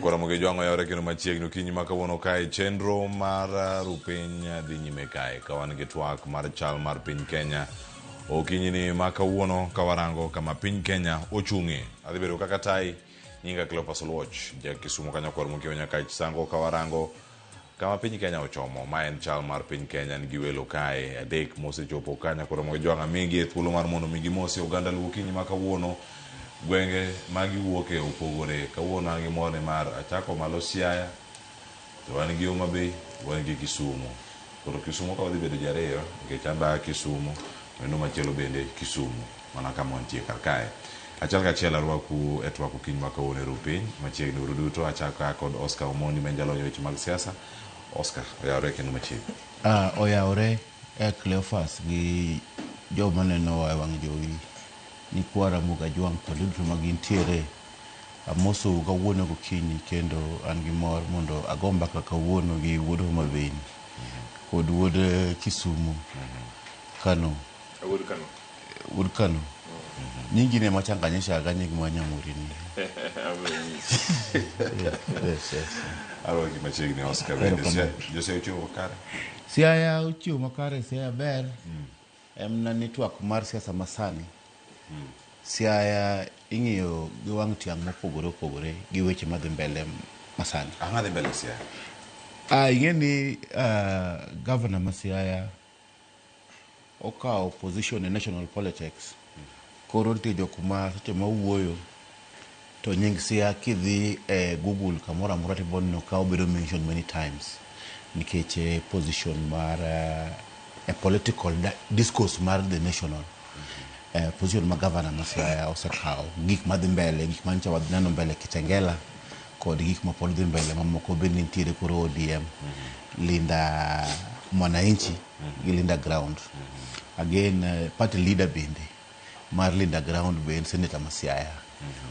Nyikwa Ramogi Jwang' oyawre kendo machiegni okinyi ma kawuono kae chenro mar rupiny dhi nyime kae ka wan gi twak mar chal mar piny Kenya okinyi ni ma kawuono ka warango kama piny Kenya ochung'e. Adhi bedo kaka tai nyinga Cleophas Oluoch ja Kisumo kanyo kor mokiewo nyaka Sango ka warango Kama piny Kenya ochomo, ma en chal mar piny Kenya nigi welo kae adek mosechopo ka nyaka Ramogi Jwang' amigi thuolo mar mondo mi gimosi oganda Luo okinyi ma kawuono. Gwenge ma giwuoke opogore. Kawuono an gi mor nimar achako malo Siaya, to wan gi Homa Bay, wan gi Kisumu. Koro Kisumu ka wadhi bedo ji ariyo nikech an be aa Kisumu, wendo machielo bende Kisumu. Mana kama wantie kar kae. Achiel kachiel arwaku e twak okinyi ma kawuono e ru piny. Machiegni uru duto achako ka kod Oscar Omondi ma en jalony e weche mag siasa. Oscar, oyawore kendo machiegni. Ah, oyawore eh, Cleophas gi joma nenowa e wang' jowi nyikwa Ramogi Ajwang' kuonde duto ma gintiere. Amosou kawuono gokinyi kendo an gi mor mondo ago mbaka kawuono gi wuod Homa Bay ni kod wuod Kisumu Kano. Wuod Kano. Wuod Kano. Nyingi ne machanganyisha ga nying ma Nyamuri ni. Yes. Arwaki machiegni Oscar bende. Erokamano. Jose ochiwo kare. Siaya ochiwo makare, Siaya ber. En mana ni twak mar siasa masani. Siaya ing'iyo gi wang' tiang' mopogore opogore gi weche madhi mbele masani. Ang'o dhi mbele Siaya? Ah, ing'e ni governor ma Siaya okawo position e national politics. Koro nitie jok ma seche ma wuoyo to nying Siaya kidhi e Google kamoro amora tibiro neno ka obedo mentioned many times nikech e position mar e political discourse mar the national position ma governor ma Siaya osekawo gik madhi mbele gik manyocha waneno mbele Kitengela kod gik ma pod dhi mbele mamoko bende nitiere koro ODM Linda Mwananchi gi Linda Ground again party leader bende mar Linda Ground be en senator ma Siaya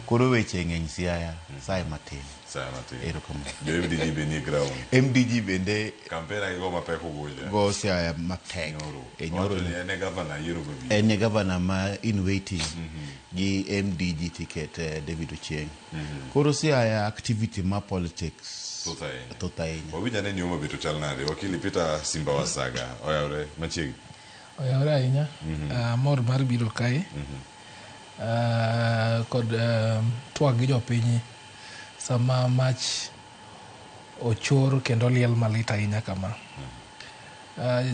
koro weche ng'eny Siaya saye matin. Saye matin. Erokamano. Jo MDG be nie ground. MDG bende Campaign agi go mapek Ugunja. go Siaya matek. Nyoro. E nyoro. Wacho ni en e governor yiero mabiro. En e governor ma in waiting gi MDG ticket David Ochieng. Koro Siaya activity ma politics Thoth ahinya. thoth ahinya. Wawinj ane ni Homa Bay to chal nade. Wakili Peter Simba Wasaga oyawre machiegni. Oyawre ahinya. Amor mar biro kae. Kod twak gi jopiny sama mach ochor kendo liel malit ahinya kama.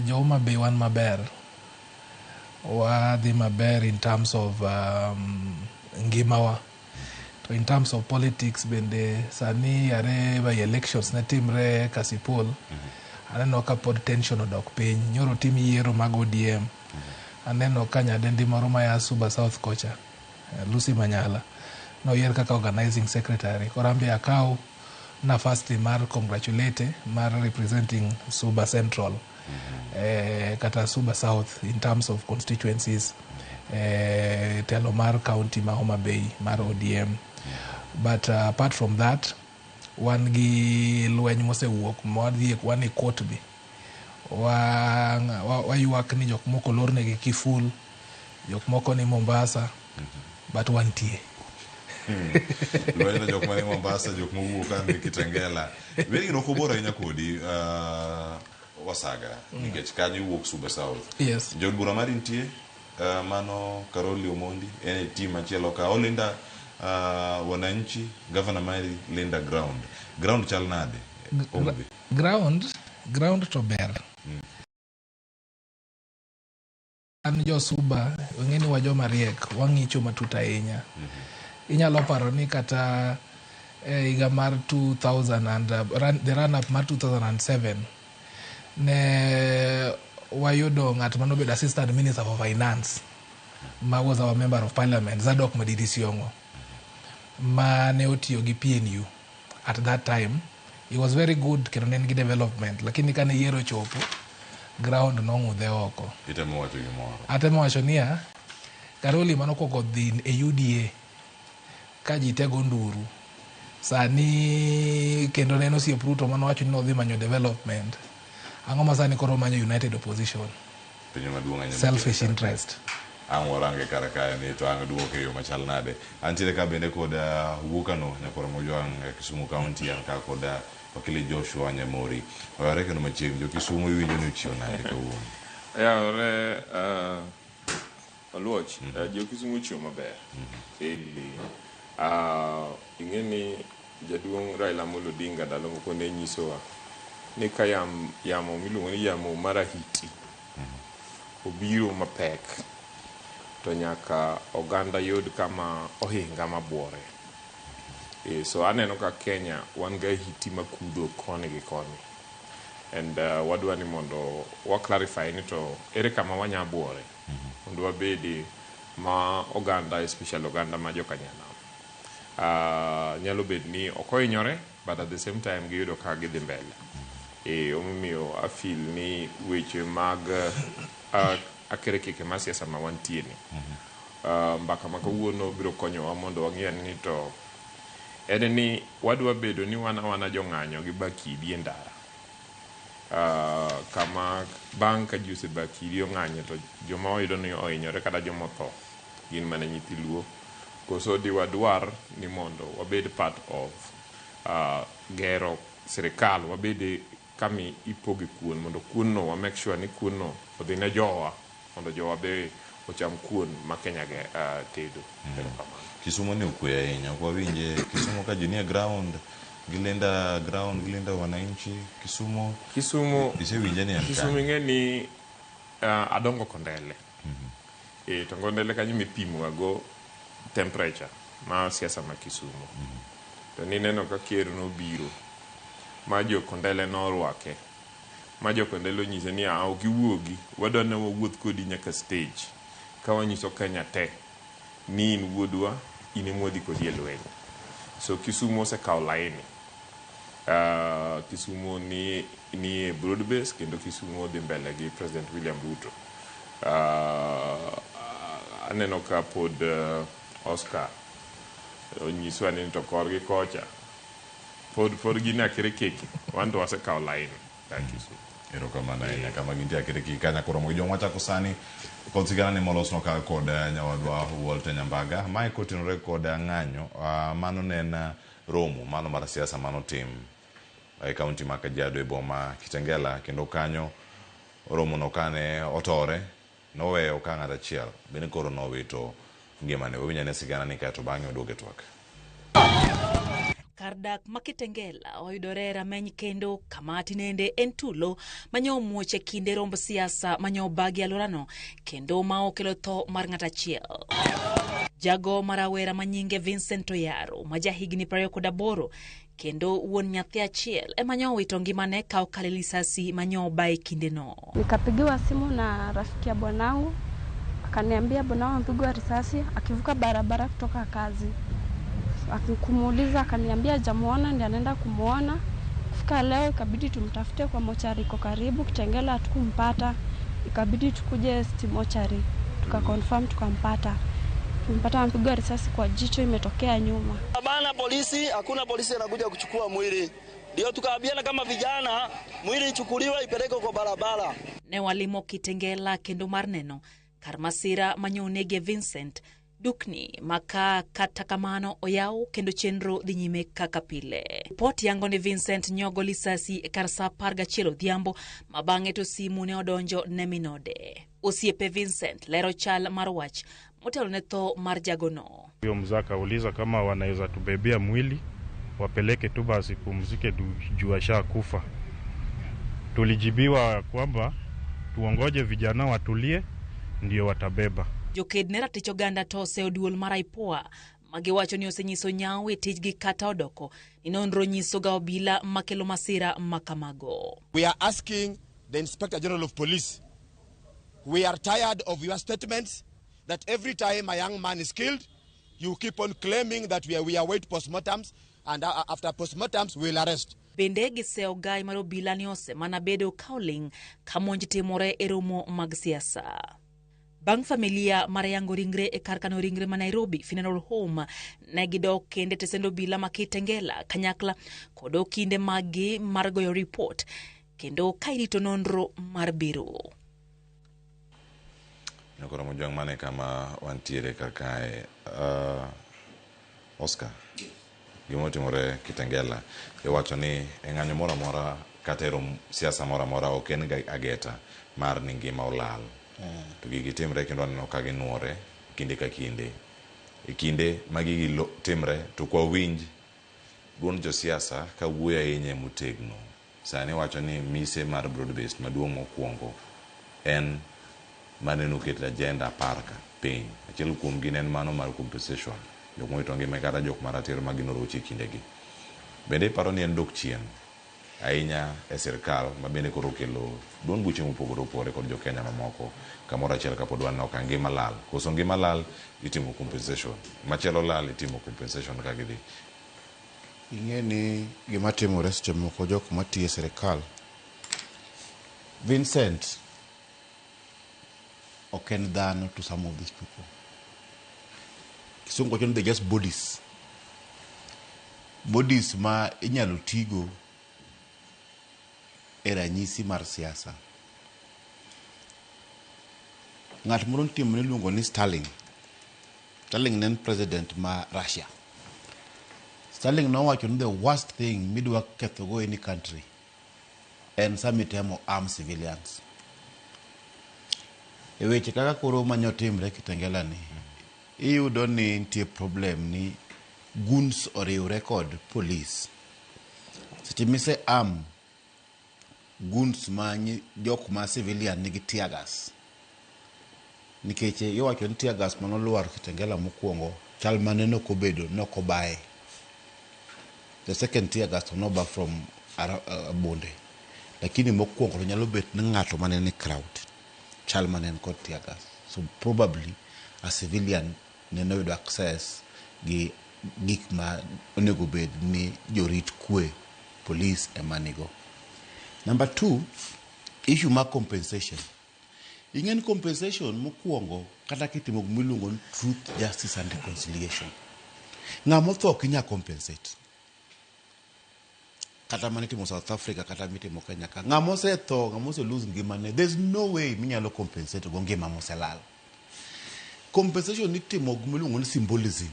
Jo Homa Bay wan maber. Wadhi maber in terms of ngimawa. To in terms of politics bende sani yare by elections ne timre Kasipul. Aneno ka pod tension odok piny. Nyoro tim yiero mag ODM. Aneno ka nyadendi moro maya Suba South kocha, Lucy Manyala, noyier kaka organizing secretary. Koro an be akaw nafas ni mar congratulate mar representing Suba Central kata Suba South in terms of constituencies telo mar county ma Homa Bay mar ODM. But apart from that, wan gi lweny mosewuok mwadhi wan e court be. Waywak ni jok moko olornegi kiful, jok moko ni Mombasa, but wantie. Lweny no jok mani Mombasa, jok mowuok ka ni Kitengela. Weri ok obor ahinya kodi Wasaga nikech kanyo iwuok Suba South. Yes. Jaod bura mari nitie mano Karoli Omondi en e team machielo ka olinda wananchi governor mari Linda Ground. Ground chal nade? Homa Bay? Ground to ber. An jo Suba, ong'e ni wa joma riek, wang'icho matut ahinya. Inyalo paro ni kata e higa mar 2000 and, the run up mar 2007 ne wayudo ng'at manobedo assistant minister for finance ma was our member of parliament Zadok Madidi Siongo ma ne otiyo gi PNU at that time. He was very good kendo ne en gi development, lakini kane yiero ochopo ground nong'udhe oko. Itemo wacho gimoro. Atemo wacho niya, Karoli manokwongo dhi e UDA ka ji te go nduru sani kendo ne en osiep Ruto manowacho ni nodhi manyo development. Ang'o ma sani koro manyo United Opposition? Penjo maduong' ahinya. Selfish interest. Ang' warange kar kae ni to ang' duoke e yo machal nade. Antiere ka bende kod Wukano Nyakwar Mojwang' e Kisumu County an ka kod Wakili Joshua Nyamori. Oyawore kendo machiegni jo Kisumu iwinjo ni ochiew nade kawuono? Oyawore Oluoch, jo Kisumu ochiew maber. Ing'e ni jaduong' Raila Amolo Odinga ndalo moko ne nyisowa ni ka yamo miluongo ni yamo mar ahiti obiro mapek to nyaka oganda yud kama ohinga mabuore. So aneno ka Kenya wan gi ahiti makudho koni gi koni. And wadwa ni mondo wa clarify ni to ere kama wanya buore mondo wabedi ma oganda especially oganda ma jokanyanam nyalo bet ni ok ohinyore but at the same time giyudo ka gidhi mbele. Omiyo a feel ni weche mag akerekeke mar siasa ma wantie ni mbaka ma kawuono biro konyowa mondo wang'e ni to en ni wadwa bedo ni wan awana jong'anyo gi bakidi e ndara. Kama bang' ka ji osebakidi ong'anyo to joma wayudo ni ohinyore kata joma otho gin mana nyithi luo. Koso di wadwar ni mondo wabed part of gero sirikal, wabed kama ipoge kuon mondo kuon no wa make sure ni kuon no odhi ne jowa mondo jowa be ocham kuon ma Kenya tedo. Erokamano. Kisumu ni okwe ahinya, ok wawinje Kisumu ka ji nie ground, gilinda ground, gilinda wananchi. Kisumu Kisumu isewinje ni en Kisumu kanye? ing'e ni adongo Kondele. To Kondele kanyo mipimoga go temperature mar siasa ma Kisumu. To nineno ka ker nobiro ma jo Kondele norwake ma jo Kondele onyise ni a ok iwuogi wadwa ni wawuoth kodi nyaka stage ka wanyiso Kenya te ni in wuodwa in ema wadhi kodi e lweny. So Kisumu osekawo laini. Kisumu ni e broad base kendo Kisumu dhi mbele gi President William Ruto. Aneno ka pod Oscar onyiswa ni to korgi kocha pod gin akerekeke wan to wasekawo laini ka Kisumu. Erokamano ahinya kama gintie akerekeke ka nyakoromo gi joma wachako sani kod sigana ni molosno ka kod nyawadwa Walter Nyambaga. Mae kotenore kod ng'anyo, mano ne en romo mano mar siasa manotim e kaunti ma Kajiado e boma Kitengela kendo kanyo romo no kane otore noweyo ka ng'at achiel bende koro nowito ngimane. Wawinj ane sigana ni kaeto bang'e waduog e twak. Kar dak ma Kitengela oyudore e rameny kendo kama tinende en tulo manyo omuoch e kinde romb siasa manyo obagi alworano kendo ma okelo tho mar ng'at achiel. Jago ma rawera manyinge Vincent Oyaro ma jahigni 28 kendo wuon nyathi achiel ema nyo owito ngimane ka okale lisasi manyo oba e kindeno. Nikapigiwa simu na rafiki ya bwanangu, akaniambia bwanangu amepigwa risasi akivuka barabara kutoka kazi. Kumuuliza akaniambia hajamuona, ndiye anaenda kumuona. Kufika leo ikabidi tumtafute kwa mochari iko karibu Kitengela, hatukumpata. Ikabidi tukuje City Mochari tukaconfirm, tukampata. Tumpata amepigwa risasi kwa jicho, imetokea nyuma. Bana polisi, hakuna polisi anakuja kuchukua mwili. Ndio tukaambiana kama vijana, mwili ichukuliwe ipelekwe kwa barabara. Ne walimo Kitengela kendo mar neno kar masira manyo onege Vincent. Dukni maka kata kamano oyaw kendo chenro dhi nyime kaka pile. Ripot yango ni Vincent nyogo lisasi e kar sa 11 odhiambo ma bang'e to simu ne odonjo ne minode. Osiepe Vincent lero chal mar wach motelo ne tho mar jagono. Huyo mzee akauliza kama wanaweza tubebea mwili wapeleke tu basi pumzike juu ashakufa. Tulijibiwa kwamba tuongoje vijana watulie ndio watabeba. Joked ne ratich oganda to oseyo duol mar IPOA magiwacho ni osenyiso nyawo e tijgi kata odoko ni nonro nyiso ga obila makelo masira makamago. We are asking the Inspector General of Police, we are tired of your statements that every time a young man is killed, you keep on claiming that we await postmortems and after postmortems we will arrest. Bende giseyo gai mar obila ni osemana bedo ka oling' ka monj timore e romo mag siasa. Bang' familia mar yango ringre e kar kano ringre ma Nairobi Funeral Home ne gidok kendo e tesend obila ma Kitengela kanyakla kod okinde maggi mar goyo ripot kendo ka irito nonro mar biro. Nyakoro Mojwang' mane kama wantiere kar kae. Oscar, gima otimore Kitengela, iwacho ni e ng'anyo moro amora kata e rom siasa moro amora ok en ga ageta mar ni ngima olal. To gigi timre kendo aneno ka ginuore kinde ka kinde. E kinde ma gigi timre to ok wawinj duond josiasa ka wuoyo ahinya motegno. Sani wacho ni mise mar broad based maduong' mokwongo en mane oket agenda 10 ka piny. Achiel kuom gi ne en mano mar compensation. Jok mowito ngima kata jok maratiro ma gin orochi e kindegi. Bende iparo ni en dok chien ahinya e sirkal ma bende koro okelo duond buche mopogore opogore kod jo Kenya mamoko kamoro achiel kapod waneno ka ngima lal. Koso ngima lal itimo compensation. Machielo lal itimo compensation ka gidhi. Ing'e ni gima timore seche moko jok matiyo e sirkal Vincent ok en dhano to some of these people. Kisungu wacho ni they just bodies. Bodies ma inyalo tigo e ranyisi mar siasa. Ng'at moro nitie miluongo ni Stalin. Stalin ne en president ma Russia. Stalin nowacho ni the worst thing midwa kethogo any country en sama itemo arm civilians. E weche kaka koro manyotimre Kitengela ni, iyudo ni nitie problem ni goons oriwre kod police. Seche mise arm goons ma jok ma civilian nigi tear gas. Nikech iwacho ni tear gas manolwar Kitengela mokwongo chal mane nokobedo nokobaye. The second tear gas to noba from Bunde. Lakini mokwongo to nyalo bet ni ng'ato mane ni crowd chal mane en kod tear gas. So probably a civilian nene oyudo access gi gik ma onego bed ni jorit kwe police ema nigo. Number 2, issue mar compensation. Ing'e ni compensation mokwongo kata kitimo gimiluongo ni truth, justice and reconciliation. Ng'ama otho ok inyal compensate. Kata mana itimo South Africa kata mitimo Kenya ka. Ng'ama osetho, ng'ama ose lose ngimane, there's no way minyalo compensate go ngima moselal. Compensation itimo gimiluongo ni symbolism.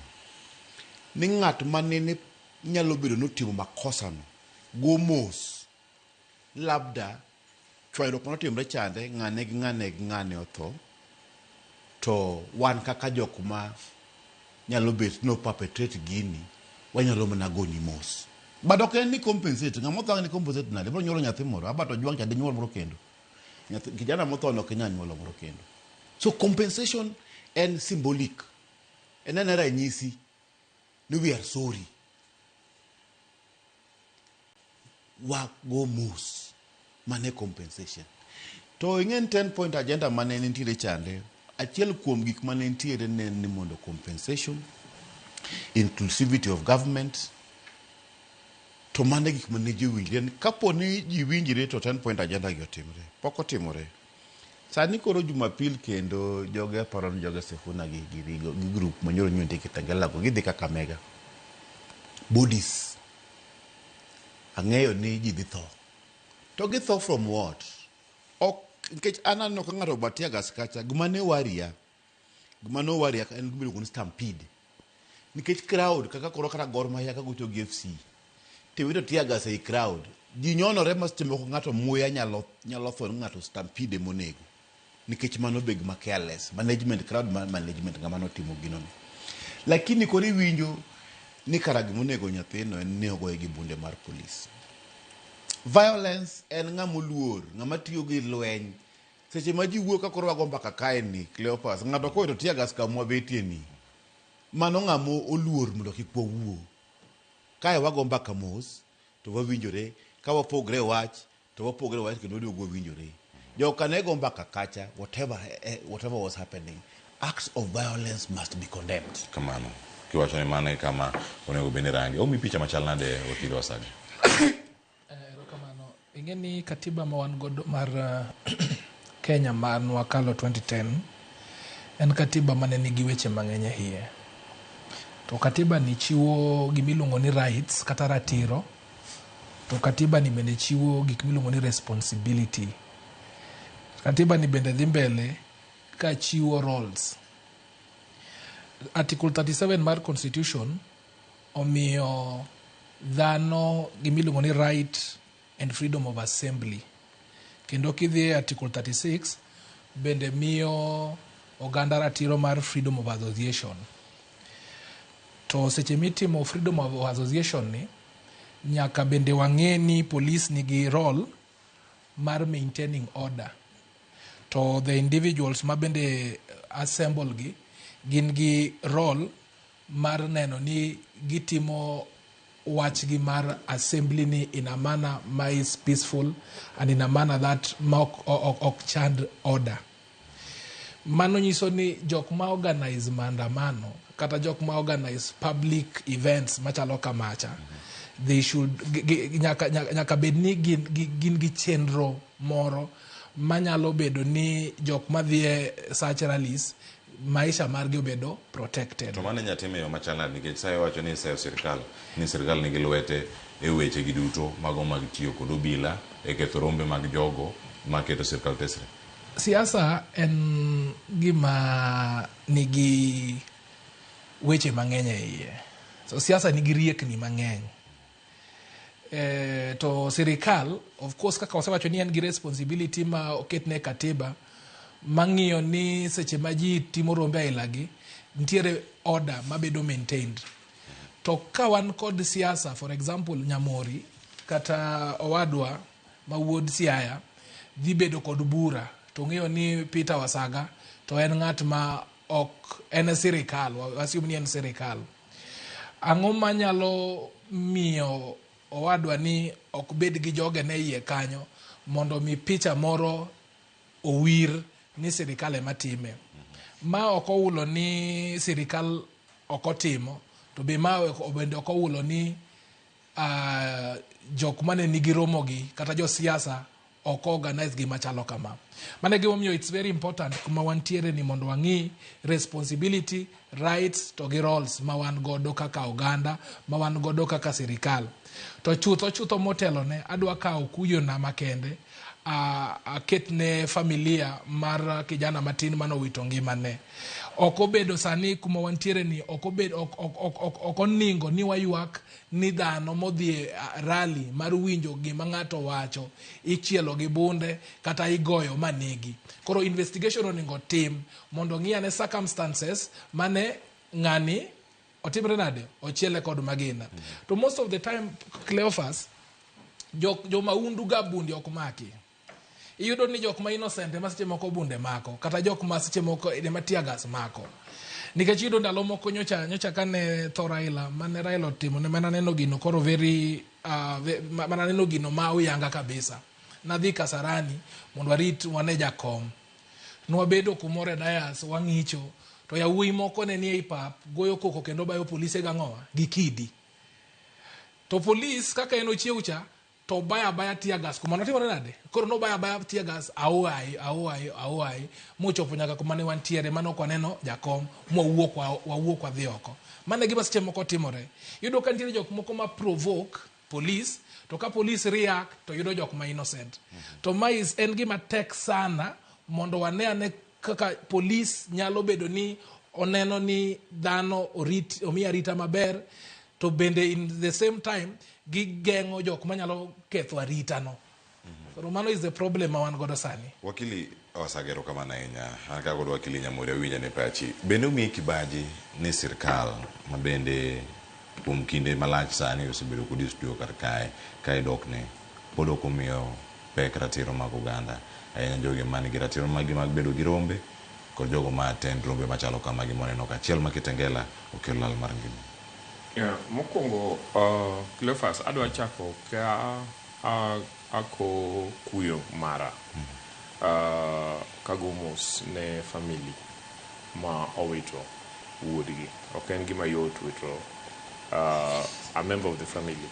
Ni ng'at manene nyalo bedo ni otimo makosa no, go mos. Labda chwanyruok manotimre chande, ng'ane gi ng'ane gi ng'ane otho. To wan kaka jok ma nyalo bet no perpetrate gini, wanyalo mana goni mos. But ok en ni compensate, ng'ama otho ang' ni compensate nade? Ibiro nyuolo nyathi moro, aba to jwang' cha dinyuol moro kendo. Nyathi, kijana motho no ok inyal nyuolo moro kendo. So compensation en symbolic. En ena ranyisi ni we are sorry. Wago mos. Mane compensation. To ing'e ni 10 point agenda mane nitiere chande, achiel kuom gik mane nitiere ne en ni mondo compensation, inclusivity of government, to mane gik mane ji owinjre. Kapo ni ji winjre to 10 point agenda gi otimre. Pok otimore. Sani koro Jumapil kendo joge aparo ni joge Sifuna gi gi group manyoro nyo nitie Kitengela go gidhi Kakamega. Bodies. Ang'eyo ni ji dhi tho. To githo from what? Ok, nikech an aneno ka ng'ato oba tear gas kacha, gima ne waria, gima ne waria en gima iluongo ni stampede. Nikech crowd kaka koro kata Gor Mahia ka gocho gi FC, tiwito tear gas ei crowd, ji nyonore ma seche moko ng'ato muya nyalo, nyalo tho ni ng'ato stampede emonego. Nikech mano be gima careless, management, crowd management ng'ama notimo gino no. Lakini koro iwinjo ni kara gimonego nyathino en ni ogoye gi bunde mar police. Violence en ng'ama oluor, ng'ama tiyo gi lweny. Seche ma ji wuok ka koro wago mbaka kae ni, Cleophas, ng'ato kowito tear gas kama wabetie ni, mano ng'ama oluor mondo kik wawuo. Kae wago mbaka mos, to wawinjore, ka wapogre wach, to wapogre wach kendo waduogo wawinjore. Joka ne go mbaka kacha, whatever was happening, acts of violence must be condemned. Kamano. Kiwacho ni mano e kama onego bed ni range. Omi picha machal nade wakili Wasaga? Erokamano. Ing'e ni katiba ma wan godo mar Kenya ma nwakalo 2010 en katiba mane nigi weche mang'eny e iye. To katiba ni chiwo gimiluongo ni rights kata ratiro, to katiba ni bende chiwo gik miluongo ni responsibility. Katiba ni bende dhi mbele ka chiwo roles. Article 37 mar constitution omiyo dhano gimiluongo ni right and freedom of assembly. Kendo kidhi e Article 36 bende miyo oganda ratiro mar freedom of association. To seche mitimo freedom of association ni, nyaka bende wang'e ni police nigi role mar maintaining order. To the individuals ma bende assemble gi, gin gi role mar neno ni gitimo wachgi mar assembly ni in a manner ma is peaceful and in a manner that ma ok chand order. Mano nyiso ni jok ma organize maandamano kata jok ma organize public events machalo kamacha, they should nyaka bed ni gin gi chenro moro manyalo bedo ni jok madhi e such rallies maisha margi obedo protected. To mano inya tim e yo machal nade nikech sa iwacho ni iseyo sirkal ni sirkal nigi lwete e weche gi duto mago mag tiyo kod obila e ketho rombe mag jogo maketo sirkal tesre. Siasa en gima nigi weche mang'eny e iye. So siasa nigi riekni mang'eny. To sirikal, of course, kaka wasewacho ni en gi responsibility ma oketne e katiba mang'iyo ni seche ma ji timo rombe ailagi, nitiere order mabedo maintained. To ka wan kod siasa, for example, Nyamori kata owadwa ma wuod Siaya dhi bedo kod bura to ng'eyo ni Peter Wasaga to en ng'at ma ok en e sirikal, assume ni en sirikal. Ang'o manyalo miyo owadwa ni ok bed gi jogene iye kanyo mondo mi picha moro owir ni sirikal ema time. Ma ok owulo ni sirikal ok otimo, to be ma bende ok owulo ni jok mane nigi romo gi kata josiasa ok organize gima chalo kama. Mano e gimomiyo it's very important kuma wantiere ni mondo wang'i responsibility, rights to gi roles ma wan godo kaka oganda, ma wan godo kaka sirikal. To chutho chutho motelo ne, adwa kawo kuyo na makende aketne familia mar kijana matin manowito ngimane. Ok obedo sani kuma wantiere ni ok obed ok oningo ni waywak ni dhano modhi e rally mar winjo gima ng'ato wacho ichielo gi bunde kata igoyo manegi. Koro investigation oningo tim mondo ng'i ane circumstances mane ng'ani otimre nade ochiele kod magina. To most of the time, Cleophas, jomahundu ga bunde ok maki. Iyudo ni jok ma innocent ema seche moko bunde mako, kata jok ma seche moko ema tear gas mako. Nikech iyudo ndalo moko nyocha kane tho Raila, mane Raila otimo ne mana neno gino koro very mana neno gino ma oyanga kabisa. Nadhi Kasarani mondo warit wane jakom. Nwabedo kumoro e dais wang'icho, to yawuoyi moko ne nie pap goyo koko kendo bayo polise gang'owa gi kidi. To polis kaka en ochiew cha to baya baya tear gas kuma notimore nade? Koro nobaya baya tear gas aoai aoai aoai mochopo nyaka kuma ne wantiere mane ok waneno jakom mwawuok wawuok wadhi oko. Mano e gima seche moko timore. Iyudo ka nitiere jok moko ma provoke police to ka police react to yudo jok ma innocent. To ma is en gima tek sana mondo wane ane kaka police nyalo bedo ni oneno ni dhano orit omi arita maber to bende in the same time gigeng'o jok manyalo ketho arita no. Koro mano is the problem ma wan godo sani. Wakili Wasagero kamano ahinya. An ka kod wakili Nyamori awinja ne pachi. Bende omiyi kibaji ni sirkal ma bende kuom kinde malach sani osebedo kodi e studio kar kae ka idokne pod ok omiyo pek ratiro mag oganda ahinya jogi man gi ratiro maggi mag bedo gi rombe kod jogo ma attend rombe machalo kamagi moneno ka achiel ma Kitengela okelo lal mar ngima. Yeah, mokwongo Cleophas adwa chako ka ako kuyo mara kago mos ne family ma owito wuodgi. Ok en gima yot wito a member of the family.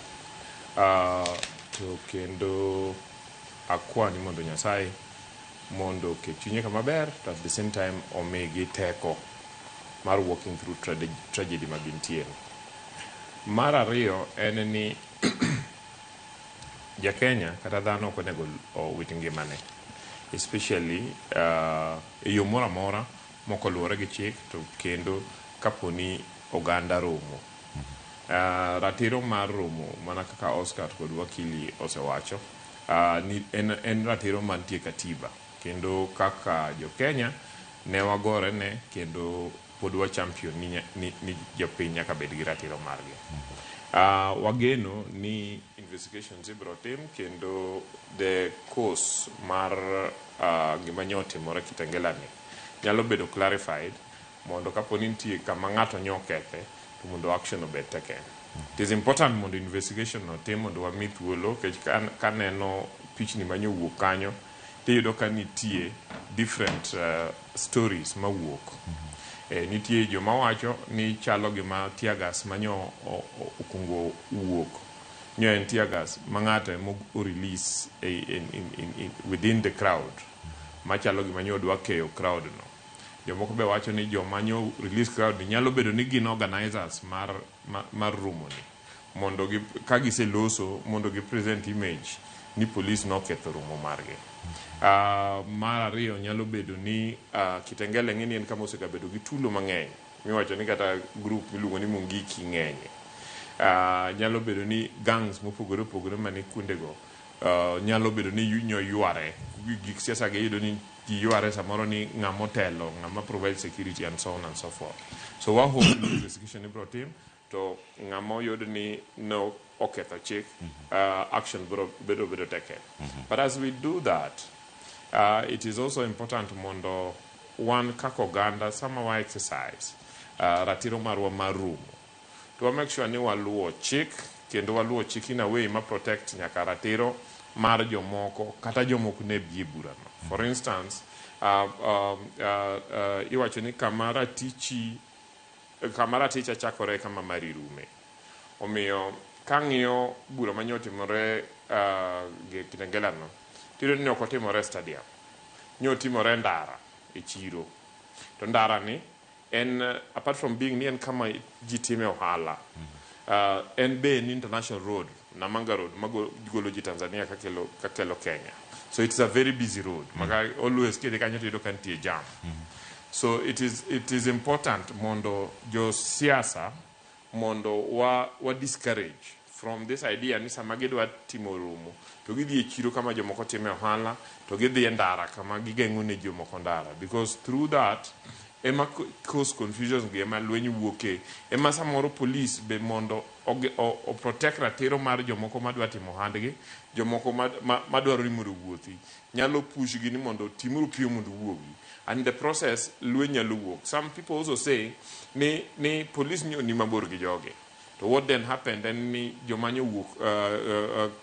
To kendo akwa ni mondo Nyasaye mondo oket chunye kama ber to at the same time omigi teko mar walking through tragedy ma gintie. Mar ariyo en ni ja Kenya kata dhano ok onego owit ngimane. Especially e yo moro amora mokoluwore gi chik to kendo kaponi oganda romo. Ratiro mar romo mana kaka Oscar kod wakili osewacho ni en ratiro mantie e katiba kendo kaka jo Kenya ne wagore ne kendo pod wa champion ni jopiny nyaka bed gi ratiro margi. Wageno ni investigations ibiro tim kendo the cause mar gima nyo otimore Kitengela ni nyalo bedo clarified mondo kapo ni nitie kama ng'ato nyo okethe to mondo action obed taken. It is important mondo investigation otim mondo wami thuolo nikech kaneno pichni manyo wuok kanyo tiyudo ka nitie different stories mawuok. Nitie joma wacho ni chalo gima tear gas manyo okungo wuok nyo en tear gas ma ng'ato ema o release in within the crowd machalo gima nyo dwa keyo crowd no. Jomoko be wacho ni joma nyo release crowd ni nyalo bedo ni gin organizers mar romo ni mondo gi ka giseloso mondo gi present image ni police noketho romo margi. Mar ariyo nyalo bedo ni Kitengela ng'e ni en kama osegabedo gi tulo mang'eny miwacho ni kata group miluongo ni Mungiki ng'enye. Nyalo bedo ni gangs mopogore opogore mani kuondego nyalo bedo ni nyo yware gik siasa gi iyudo ni ji yware samoro ni ng'ama otelo, ng'ama provide security and so on and so forth. So wa hope ni investigation ibiro tim to ng'ama oyud ni no oketho chik, action biro bedo taken. But as we do that, it is also important mondo wan kaka oganda sama wa exercise ratiro marwa mar romo to wa make sure ni waluwo chik kendo waluwo chik in a way ma protect nyaka ratiro mar jomoko kata jomok ne bi e burano. For instance, iwacho ni kama raticha chakore kama mari rume. Omiyo kang'iyo bura manyo otimore Kitengela no, tiyudo ni ok otimore e stadium. Nyo otimore ndara e chiro. To ndara ni en apart from being ni en kama ji time ohala, en be en international road, Namanga Road magolo ji Tanzania kakelo Kenya. So it's a very busy road. Maka always kidhi kanyo tiyudo ka nitie jam. So it is important mondo jo siasa mondo wa discourage from this idea ni sama gidwa timo romo to gidhi e chiro kama jomoko time ohala to gidhi e ndara kama gigeng'o ne jomoko ndara, because through that ema cause confusion gi ema lweny wuoke, ema samoro police be mondo o protect ratiro mar jomoko madwa timo ohandgi, jomoko madwaro ni mondo owuothi nyalo push gi ni mondo timuru piyo mondo uwuogi, and in the process lweny nyalo wuok. Some people also say ni police ni mabor gi jogi. To what then happened en ni joma nyowuok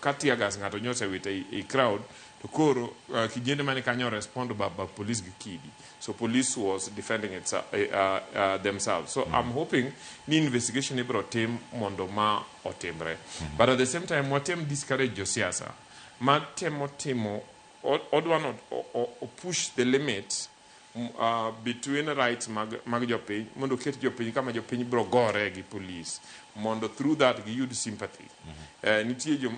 ka tear gas ng'ato nyosewito e crowd to koro kijende mane kanyo respond ba police gi kidi. So police was defending themselves. So I'm hoping ni investigation ibiro tim mondo ma otimre. But at the same time watem discourage josiasa ma temo timo odwa no o push the limit between rights mag jopiny mondo oket jopiny kama jopiny biro gore gi police mondo through that giyud sympathy. Nitie jo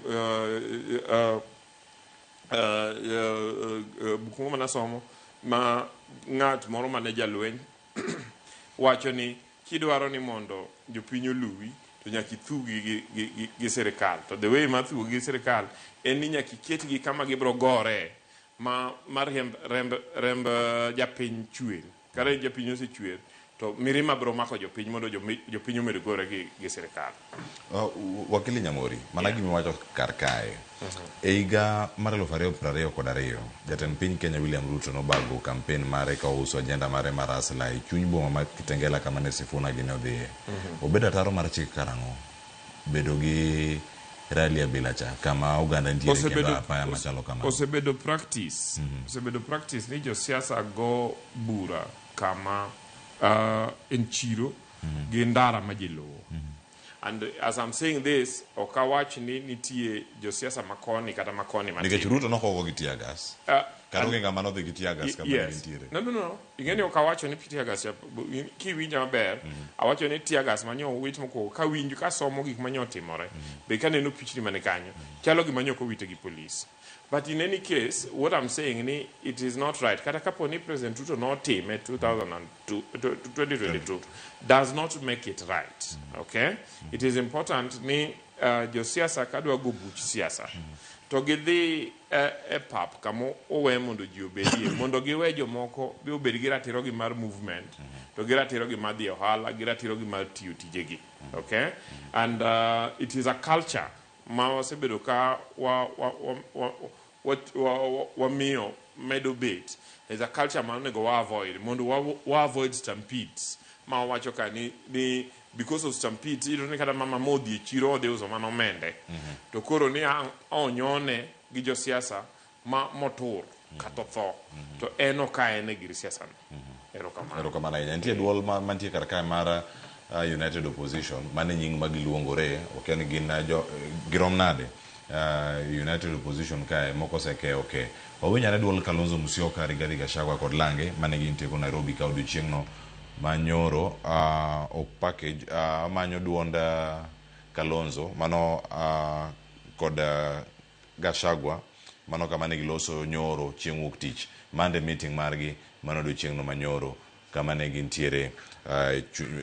buk moro manasomo ma ng'at moro mane jalweny wacho ni kidwaro ni mondo jopiny oluwi to nyaka ithugi gi sirikal, to the way mar thugo gi sirikal en ni nyaka iketgi kama gibiro gore ma remb japiny chwer. Ka remb japiny osechwer to mirima biro mako jopiny mondo jopiny omed gore gi sirikal. Wakili Nyamori, mana gima iwacho kar kae. E higa mar 2022, jatend piny Kenya William Ruto nobago kampen mare ka ouso agenda mare mar Hustler e chuny boma ma Kitengela kama ne Sifuna gi ne odhiye. Obedo ataro mar chik karang'o? Bedo gi rally abila cha kama oganda nitiere kendo apaya machalo kamano. Osebedo practice. Osebedo practice ni josiasa go bura kama en chiro gi ndara ma ji luwo. And as I'm saying this, ok awach ni nitie josiasa makoni kata makoni matin. Nikech Ruto nokogo gi tear gas. Kata onge ng'ama nodhi gi tear gas kama Yes. gintiere. No, no, no. Ing'e ni ok awacho ni tear gas kiwinja maber, awacho ni tear gas manyo owit mokwongo kawinjo kasomo gik manyo otimore. Be kaneno pichni mane kanyo, chalo gima nyo ok owite gi police. But in any case, what I'm saying ni it is not right. Kata kapo ni President Ruto notime 2002, 2022 does not make it right. Okay? It is important ni josiasa kadwa go buch siasa to gidhi e pap kama owe mondo ji obedie mondo giwe jomoko be obed gi ratiro gi mar movement to gi ratiro gi mar dhi e ohala gi ratiro gi mar tiyo tijegi. Okay? And it is a culture ma wasebedo ka wa, wa, wa, wa, wa, wa, wa, wamiyo medo bet. There's a culture ma onego wa avoid mondo wa avoid stampedes ma wawacho ka ni because of stampedes iyudo ni kata mama modhi e chiro odhi uso mana omende to koro ni ang' onyone gi josiasa ma motur kata otho to en ok en e gir siasa no. Erokamano. Erokamano ahinya. Nitie duol mantie kar kae mar United Opposition, mane nying ma giluongore, okia ni gin jo, girom nade. United Opposition kae moko oseke oke. Wawinj ane duol Kalonzo Musyoka, Rigathi Gachagua kod Lange mane gintie ko Nairobi ka odiochieng'no manyoro ok package amanyo duond Kalonzo mano kod Gachagua mano kama ne giloso nyoro chieng' wuok tich Monday meeting margi mano odiochieng'no manyoro kama ne gintiere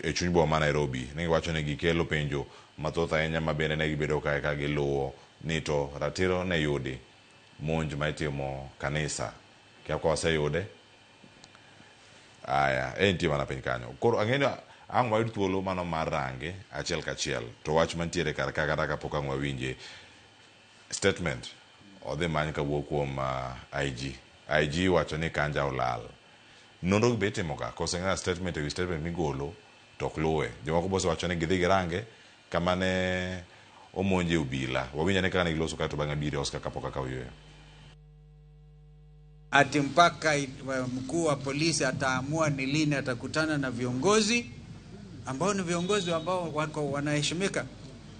e chuny boma ma Nairobi. Ne giwacho ni gikelo penjo mathoth ahinya ma bende ne gibedo kae ka giluwo ni to ratiro ne yudi monj ma itimo kanisa. Kia ka waseyude. Aya, entie mana piny kanyo. Koro ang'e ni ang' wayud thuolo mano mar range achiel kachiel. To wach mantiere kar ka kata kapok ang' wawinje statement odhi many kawuok kuom IG. IG wacho ni Kanja olal. Nonro be itimo ga kose ng'a statement ewi statement migolo to ok luwe. Jomoko be osewacho ni gidhi girange kama ne omonje obila. Wawinj ane kaka ne giloso kae to bang'e abiro Oscar kapok akawo yueyo. Ati mpaka mkuu wa polisi ataamua ni lini atakutana na viongozi ambao ni viongozi ambao wako wanaheshimika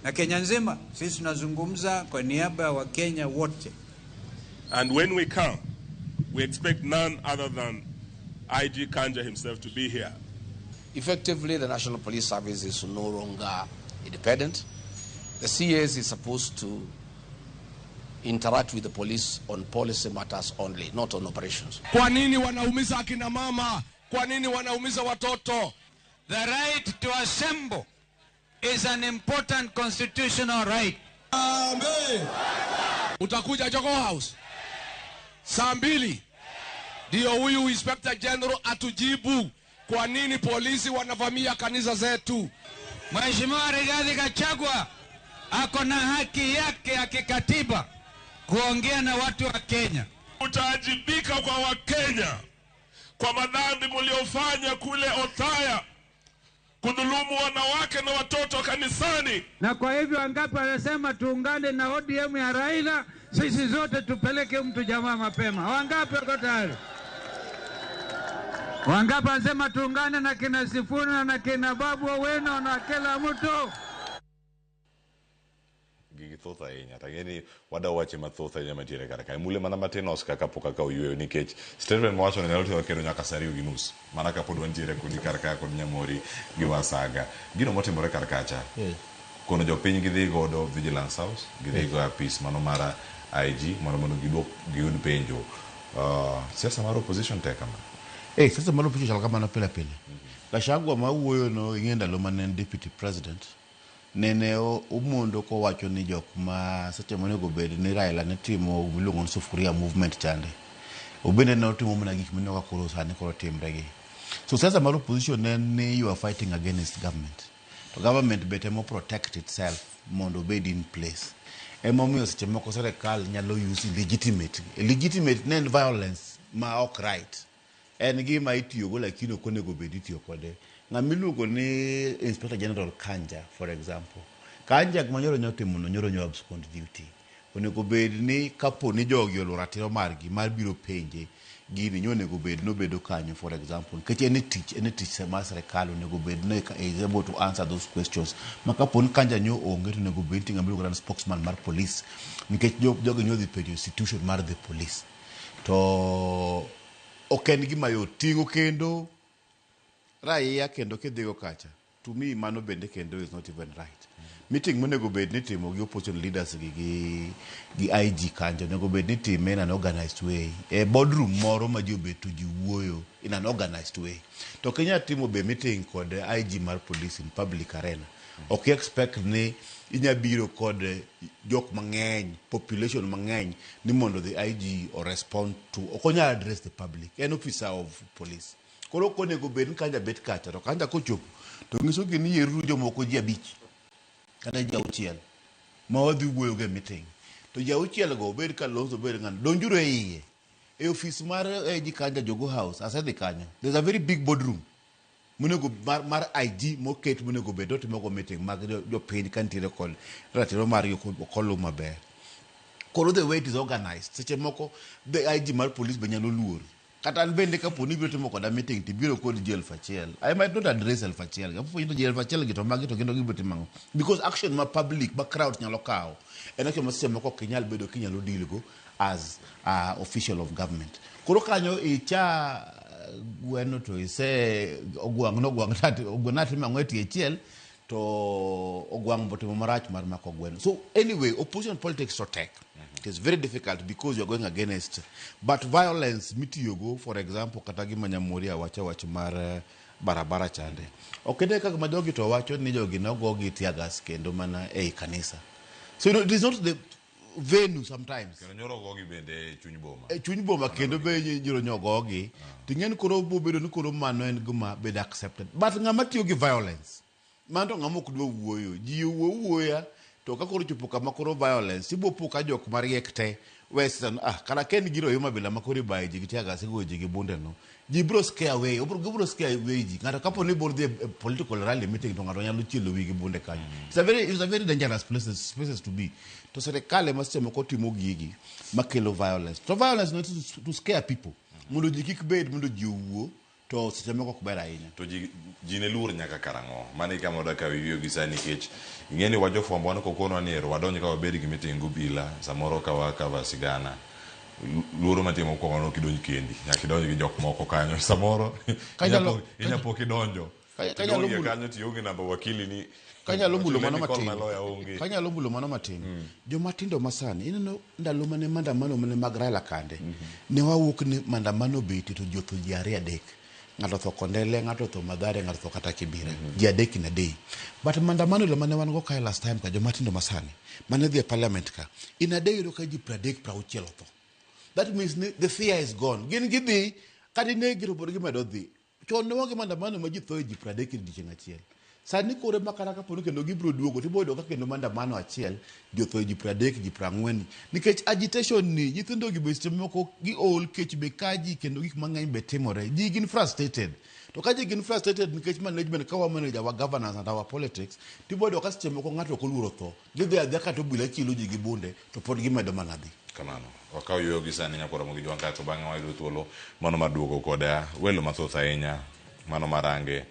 na Kenya nzima. Sisi tunazungumza kwa niaba ya Wakenya wote. And when we come, we expect none other than IG Kanja himself to be here. Effectively, the National Police Service is no longer independent. The CS is supposed to interact with the police on policy matters only, not on operations. Kwa nini wanaumiza akina mama? Kwa nini wanaumiza watoto? The right to assemble is an important constitutional right. Amen. Utakuja Jogoo House saa 2 ndio huyu Inspector General atujibu kwa nini polisi wanavamia kanisa zetu. Mheshimiwa Rigathi Gachagua ako na haki yake ya kikatiba kuongea na watu wa Kenya. Utaajibika kwa Wakenya kwa madhambi mliofanya kule Othaya, kudhulumu wanawake na watoto kanisani. Na kwa hivyo wangapi wanasema tuungane na ODM ya Raila, sisi zote tupeleke mtu jamaa mapema? Wangapi wako tayari? Wangapi wanasema tuungane na kina Sifuna na kina Babu Owino na kila mtu? Gigi thoth ahinya to ang'e ni wada wache mathoth ahinya mantiere kar kae. Mule mana matin Oscar kapok akawo yueyo nikech statement mawacho ni nyalo ting'o kendo nyaka saa 2:30 mana kapod wantiere kodi kar ka kod Nyamori gi Wasaga. Gino motimore kar kacha kono jopiny gidhi godo Vigilance House, gidhi go apis mano mar IG mondo giduok giyud penjo. Siasa mar opposition tek kama. Siasa mar opposition chal kamano pile pile. Gachagua ma wuoyo no ing'e ndalo mane en deputy president nene omondo kowacho ni jok ma seche monego bed ni Raila ne timo miluongo ni Sufuria movement chande. Obende ne otimo mana gik mineno ka koro sani koro timre gi. So siasa mar opposition en ni you are fighting against government. To government be temo protect itself mondo obed in place. Emomiyo seche moko sirikal nyalo use illegitimate. Illegitimate ne en violence ma ok right. En gima itiyogo lakini ok onego bed itiyo kode. Ng'ama iluongo ni Inspector General Kanja, for example. Kanja gima nyoro nyo timo no nyoro nyo abscond duty. Onego bed ni kapo ni jogi oluwo ratiro margi mar biro penje gini nyo onego bed ni obedo kanyo, for example. Nikech en e tich mar sirikal onego bed ni is able to answer those questions. Ma kapo ni Kanja nyo onge to onego bed ni ng'ama iluongo ni spokesman mar police. Nikech jogi nyo dhi penjo institution mar the police. To ok en gima yot ting'o kendo raia kendo kidhigo kacha. To me mano bende kendo is not even right. Meeting monego bed ni itimo gi opposition leaders gi IG kanjo onego bed ni itime in an organized way. E boardroom moro ma ji obet to ji wuoyo in an organized way. To ok inyal timo be meeting kod IG mar police in public arena. Ok expect ni inya biro kod jok mang'eny, population mang'eny ni mondo the IG o respond to. Ok onyal address the public. En officer of police. Koro ok onego bed ni Kanja bet kacha to Kanja kochopo to nyisogi ni yieruru jomoko ji 5 kata ji 6 ma wadhi wuoyo go e meeting. To ji 6 go obed Kalonzo obed ng'ano donjuru e iye. E office mar IG Kanja Jogoo House asedhi kanyo. There's a very big boardroom monego mar IG moket monego bed otimo go meeting mag jopiny ka nitiere kod ratiro margi ok oluw maber. Koro the way it is organized seche moko the IG mar police be nyalo luor. Kata an bende kapo ni ibiro timo koda meeting to ibiro kod ji 1000. I might not address 1000. Kapo ni ji 1000 gi to magi to kendo gibiro timo ang'o? Because action ma public ma crowd nyalo kawo en action ma seche moko ok inyal bedo kinyalo deal go as official of government. Koro kanyo icha gweno to ise ogwang' nogwang' nati ogwang' natimo ang'o e tie chiel to ogwang' botimo marach mar mako gweno. So anyway, opposition politics to tek. It is very difficult because you are going against. But violence mitiyogo, for example, kata gima Nyamoria wacho wach mar barabara chande. Ok ine kaka ma jogi to wacho ni jogi nogo gi tear gas kendo mana ei kanisa. So it is not the venue sometimes. Kendo nyoro gogi bende e chuny boma. E chuny boma kendo be nyoro nyogogi. Ting'en koro bobedo ni koro mano en gima bedo accepted. But ng'ama tiyo gi violence, mano to ng'ama ok dwa wuoyo. Ji owuo wuoya to ka koro chopo kama koro violence, ibo po ka jok mariek te western kara ken giro yo mabila ma koro ibayo ji gi tear gas igoyo ji gi bunde no. Ji biro scare away, gibiro scare away ji. Ng'ato kapo ni ibiro dhi e political rally meeting to ng'ato nyalo chielo wiyi gi bunde kanyo. It's a very dangerous places to be. To sirikal ema seche moko timo gigi makelo violence. To violence not to scare people. Mondo ji kik bed, mondo ji owuo, to seche moko ok ber ahinya. To ji ne luor nyaka karang'o? Mano e kama wadwa kawo yueyo gi sani nikech ing'e ni wajofwambo wan kokonwa ni ero wadonj ka wabed gi meeting gobila samoro ka wakava sigana. Luoro matin mokwongo no kidonj kendi, nyaka idonj gi jok moko kanyo. Samoro inya pok idonjo. Tidonjo kanyo tionge namba wakili ni Kanyalo mulo mano matin. Kanyalo mulo mano matin. Joma tindo masani ineno ndalo mane maandamano mane mag Raila kande. Ne wawuok ni maandamano beti to ji otho ji 2 3. Ng'ato otho Kondele, ng'ato otho Mathare, ng'ato otho kata Kibera. Ji 3 in a day. But maandamano le mane wan go kae last time ka joma tindo masani mane dhi e parliament ka. In a day yudo ka ji 30 60 otho. That means the fear is gone. Gin gidhi kata inegi to pod gimedo dhi. Chon ne waonge maandamano ma ji tho e ji 30 e odiechieng' achiel. Sani koro ema kata kapo ni kendo gibiro duogo to ibiro yudo ka kendo maandamano achiel ji otho e ji 30 ji 40. Nikech agitation ni nyithindo gi be seche moko giol kech be kaji kendo gik mang'eny be timore. Ji gin frustrated. To ka ji gin frustrated nikech management ka wa manage our governance and our politics tibiro yudo ka seche moko ng'ato ok oluoro tho. Gidhi adhiya kata obila chielo ji gi bunde to pod gimedo mana dhi. Kamano. Wakaw yueyo gi sani nyakwara Ramogi Jwang' kaeto bang'e wayudo thuolo mano mar duogo kod welo mathoth ahinya mano marange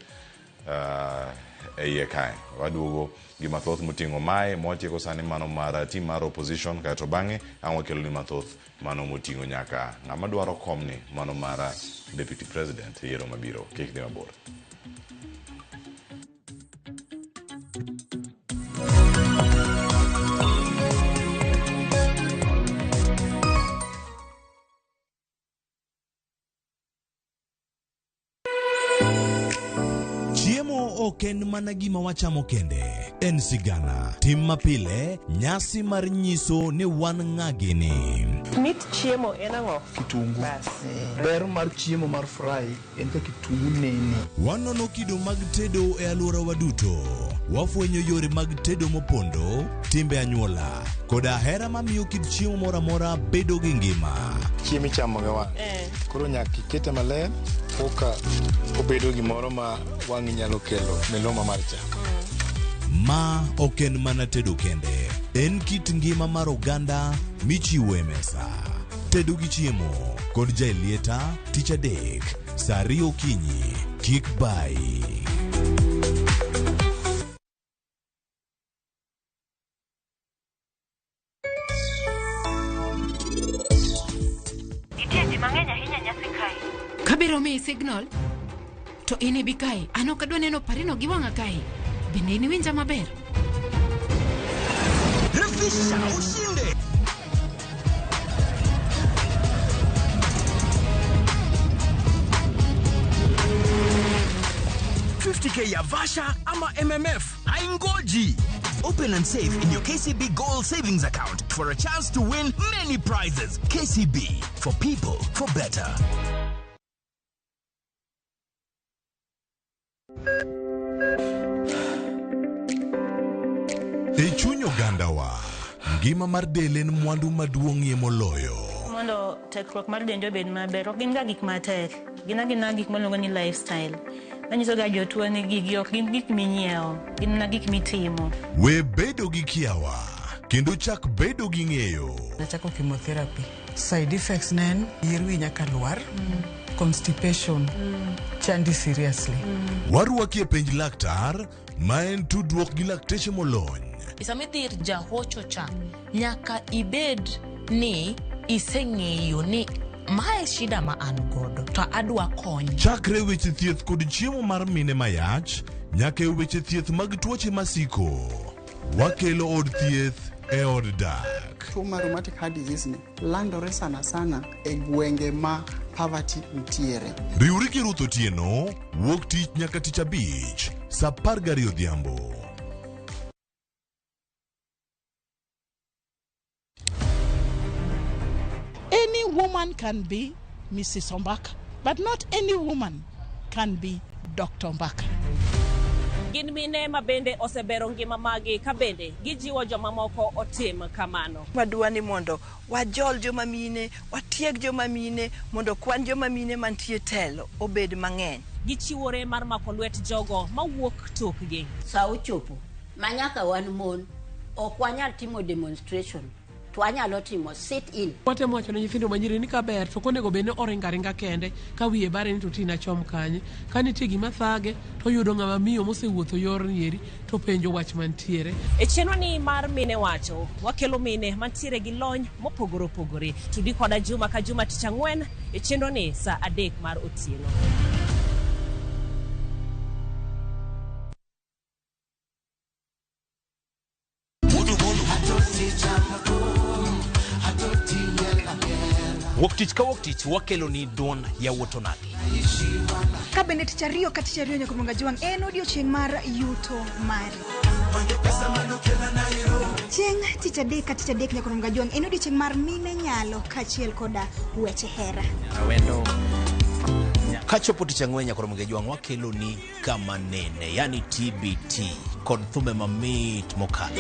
e iye kae. Waduogo gi mathoth moting'o mae mwatieko sani mano mar team mar opposition kaeto bang'e ang' wakelo ni mathoth mano moting'o nyaka ng'ama dwaro komni mano mar deputy president e yiero mabiro. Kik dhi mabor. Chiemo ok en mana gima wachamo kende, en sigana, tim mapile, nyasi mar nyiso ni wan ng'a gini. Mit chiemo en ang'o? Kitungu. Bas. Ber mar chiemo mar fry en ka kitungu nene. Wanono kido mag tedo e alworawa duto. Wafwenyo yore mag tedo mopondo, timbe anyuola, koda hera mamiyo kit chiemo moro amora bedo gi ngima. Chiemo ichamo gi wang'. Koro nyaka ikete maler koka obedo gimoro ma wang'i nyalo kelo miluma mar chamo. Ma ok en mana tedo kende, en kit ngima mar oganda michiwo e mesa. Tedo gi chiemo kod Jaelieta tich adek saa 2 okinyi. Kik bayi. Nitie Abiro miyi signal to in ibi kae. An ok adwa neno parino gi wang'a kae. Bende in iwinja maber? Refisha ushinde. K ya Vasha ama MMF haingoji. Open and save in your KCB Gold Savings Account for a chance to win many prizes. KCB, for people, for better. E chuny ogandawa, ngima mar del en mwandu maduong'ie moloyo. Mondo tekruok mar dendi obed maber, ok gin ga gik matek. Gin agina gik miluongo ni lifestyle. Manyiso ga jotuo ni gigi ok gin gik minyiewo, gin mana gik mitimo. We bedo gi kiawa, kendo chak bedo gi ng'eyo. Nachako chemotherapy. Side effects ne en yier wi nyaka lwar, constipation, chandi seriously. Warwaki e penj laktar, ma en tudruok gi lakteche molony. Sama idhi ir jahocho cha, nyaka ibed ni iseng'eyo ni mae shida ma an godo to adwa kony. Chakre weche thieth kod chiemo mar mine mayach, nyaka e weche thieth mag tuoche masiko. Wakelo od thieth e od dak. Tuo mar rheumatic heart disease ni landore sana sana e gwenge ma poverty nitiere. Riwri gi Ruth Otieno, wuok tich nyaka tich abich, saa 12 odhiambo. Any woman can be Mrs. Ombaka, but not any woman can be Dr. Ombaka. Gin mine ma bende osebero ngima magi ka bende gijiwo jomamoko otim kamano. Wadwa ni mondo wajol joma mine, watieg joma mine, mondo kwan joma mine mantie telo obed mang'eny. Gichiwore mar mako lwet jogo mawuok tokgi. Sa ochopo ma nyaka wan mon ok wanyal timo demonstration to wanyalo timo sit in. Watemo wacho ne nyithindo manyiri ni kaber to ok onego bed ni oringo aringa kende ka wiye bare ni to tina chom kanye. Ka nitie gima thage to oyudo ng'ama miyo mosewuotho yorni eri to penjo wach mantiere. E chenro ni mar Mine Wacho, wakelo mine mantiere gi lony mopogore opogore. Tudi koda juma ka juma tich ang'wen e chenro ni saa 3 mar otieno. Wuok tich ka wuok tich wakelo ni duond yawuot onagi. Ka bende tich ariyo ka tich ariyo nyaka Juang en odiochieng' mar yuto mari. Chieng' tich adek ka tich adek nyaka Juang en odiochieng' mar mine nyalo kaachiel koda weche hera. Kachopo tich ang'wen nyaka Juang wakelo ni kama nene, yani TBT kod thumbe mamit mokalo.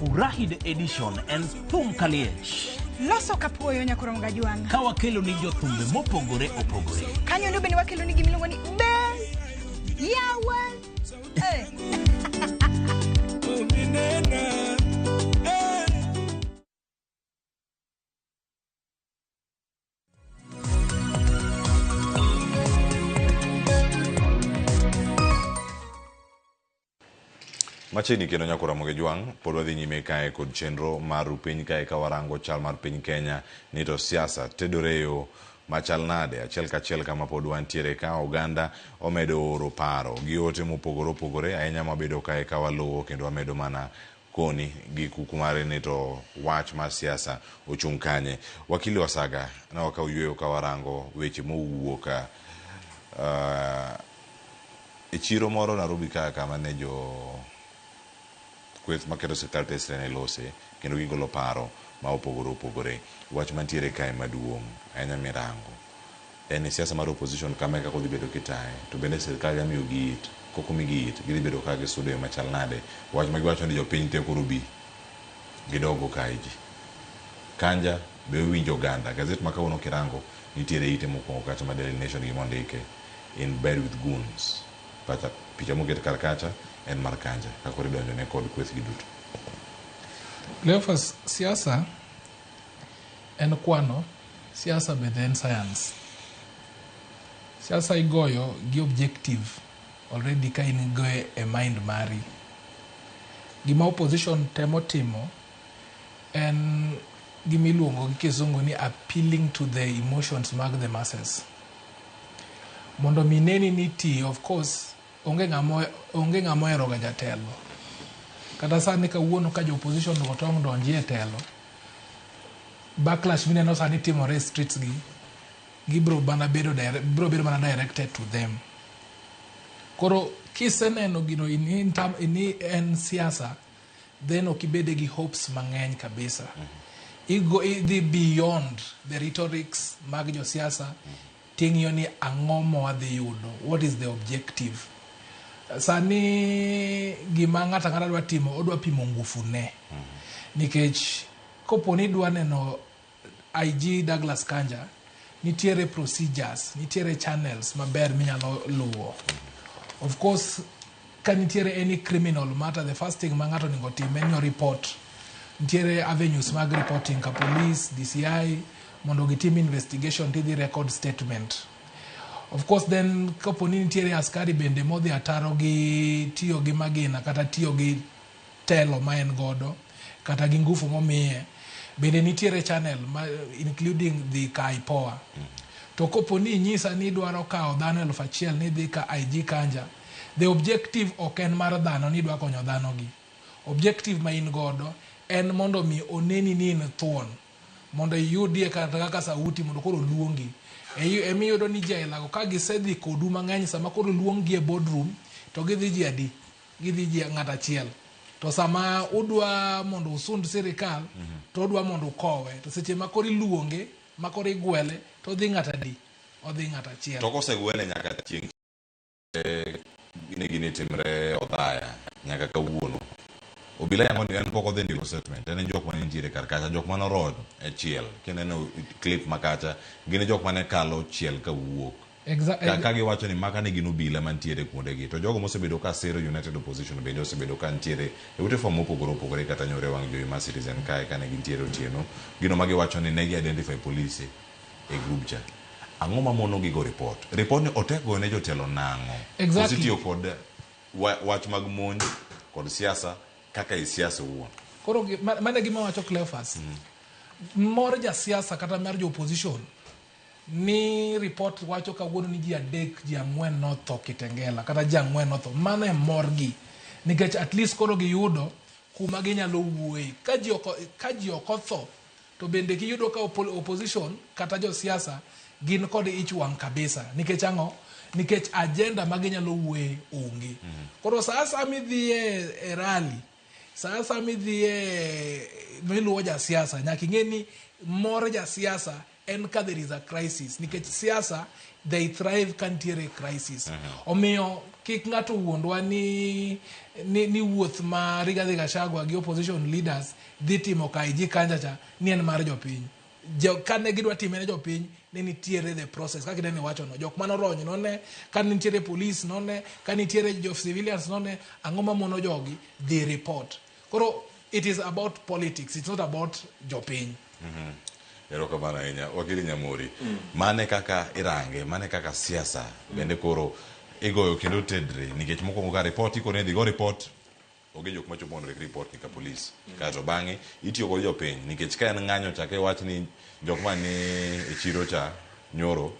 Furahi the edition en thum kaliech. Loso kapuoyo nyaka Juang. Ka wakelo ni jothumbe mopogore opogore. Kanyo ndo bende wakelo ni gimiluongo ni be yawa. Machiegni kendo nyaka Ramogi Jwang' pod wadhi nyime kae kod chenro mar piny kae ka warango chal mar piny Kenya ni to siasa tedore e yo machal nade. Achiel kachiel kama pod wantiere ka oganda omedo oro paro gi ote mopogore opogore ahinya mabedo kae ka waluwo kendo wamedo mana koni gi kuku mare ni to wach mar siasa ochung' kanye. Wakili Wasaga ne wakawo yueyo ka warango weche mowuok e chiro moro Nairobi ka kama ne jo kweth maketo sirkal tesre ne lose kendo gigolo paro ma opogore opogore. Wach mantiere kae maduong' ahinya mirango en ni siasa mar opposition kama e kaka odhi bedo kitaye to bende sirkal nyalo miyo gi it kok omigi it gidhi bedo ka gisudo e yo machal nade. Wach ma giwacho ni jopiny te koro bi gidogo kae ji. Kanja be owinjo oganda. Gazet ma kawuono kirango nitiere ite mokwongo kacha ma Daily Nation gima ondike in bed with goons. Pacha picha moket kar kacha en mar Kanja kaka koro idonjone kod kweth gi duto. Cleophas, siasa en kwano, siasa bende en science. Siasa igoyo gi objective already ka in go e mind mari. Gima opposition temo timo en gimiluongo gi kizungu ni appealing to the emotions mag the masses. Mondo mi neni ni ti, of course, onge ng'ama onge ng'ama ohero ga jatelo. Kata sani kawuono ka jo opposition onego tong' donji e telo, backlash mineno sani timore e streets gi, gibro mana bedo bro bedo mana directed to them. Koro kiseneno gino in, term, in en siasa, then ok ibede gi hopes mang'eny kabisa. Igo idhi beyond the rhetorics mag josiasa, ting'iyo ni ang'o ma wadhi yudo, what is the objective. Sani gima ng'ato ang'ata dwa timo, odwa pimo ngufu ne. Nikech kopo ni idwa neno IG Douglas Kanja, nitiere procedures, nitiere channels maber minyalo luwo. Of course, ka nitiere any criminal matter, the first thing ma ng'ato onego tim en ni report. Nitiere avenues mag reporting ka police, DCI, mondo gitim investigation tidhi record statement. Of course then kapo ni nitiere askari bende modhi ataro gi tiyo gi magina kata tiyo gi telo ma en godo kata gi ngufu momiye bende nitiere channel ma, including the ka IPOA. To kopo ni inyisa ni idwaro kawo dhano 1000 ni idhi ka IG Kanja, the objective ok en mar dhano ni idwa konyo dhano gi. Objective ma in godo en mondo mi oneni ni in thuon mondo iyudie kata kaka sauti mondo koro luongi. Emiyudo ni ji ailago ka gisedhi kodu mang'eny sama koro luong gi e boardroom to gidhi ji adi? Gidhi ji ng'at achiel. To sama udwa mondo usund sirikal to udwa mondo ukowe to seche ma koro iluonge ma koro igwele to odhi ng'at adi? Odhi ng'at achiel. To kosegwele nyaka chieng' gini gini timre odhaya nyaka kawuono. Obila yango ni en pok odhi ndiko statement en jok mane nitiere kar kacha jok mane orony e chiel kineno clip makacha gin jok mane kalo chiel kawuok ka giwacho ni maka ne gin obila mantiere kuondegi to jogo mosebedo ka siro United Opposition bende osebedo ka nitiere e ute fwambo mopogore opogore kata nyore wang' jowi mar Citizen kae kane gintiere otieno gino ma giwacho ni ne gi identify polise e group cha ang'o mamono gi go report report ni otek goyo ne jotelo nang'o osetiyo kod wach mag monj kod siasa kaka e siasa owuon. Koro mano e gima wacho Cleophas. Mor jasiasa kata mar jo opposition ni report wacho kawuono ni ji adek ji ang'wen notho Kitengela kata ji ang'wen notho. Mano e morgi nikech at least koro giyudo kuma ginyalo wuoye. Ka ji ok otho to bende giyudo ka opposition kata josiasa gin kod ich wang' kabisa. Nikech ang'o? Nikech agenda ma ginyalo wuoye onge. Koro sa asaya midhiye e rally, sa asaya midhiye miluwo jasiasa, nyaka ing'e ni mor jasiasa en ka there is a crisis. Nikech siasa, they thrive ka nitiere crisis. Omiyo kik ng'ato wuondwa ni wuoth ma Rigathi Gachagua gi opposition leaders dhi timo ka IG Kanja cha ni en mar jopiny. Kane gidwa time ne jopiny, ne nitiere the process kaka ineno iwachono. Jok mane orony none, ka nitiere police none, ka nitiere jo civilians none, ang'o mamono jogi dhi report. Koro it is about politics, it's not about jopiny. Erokamano ahinya wakili Nyamori. Mane kaka irange, mane kaka siasa bende koro igoyo kendo tedre nikech mokwongo ka report ikone dhi go report onge jok machopo mondo orik report ni ka polis. Kaeto bang'e itiyo kod jopiny nikech ka en ng'anyo cha kiwach ni jok mane e chiro cha nyoro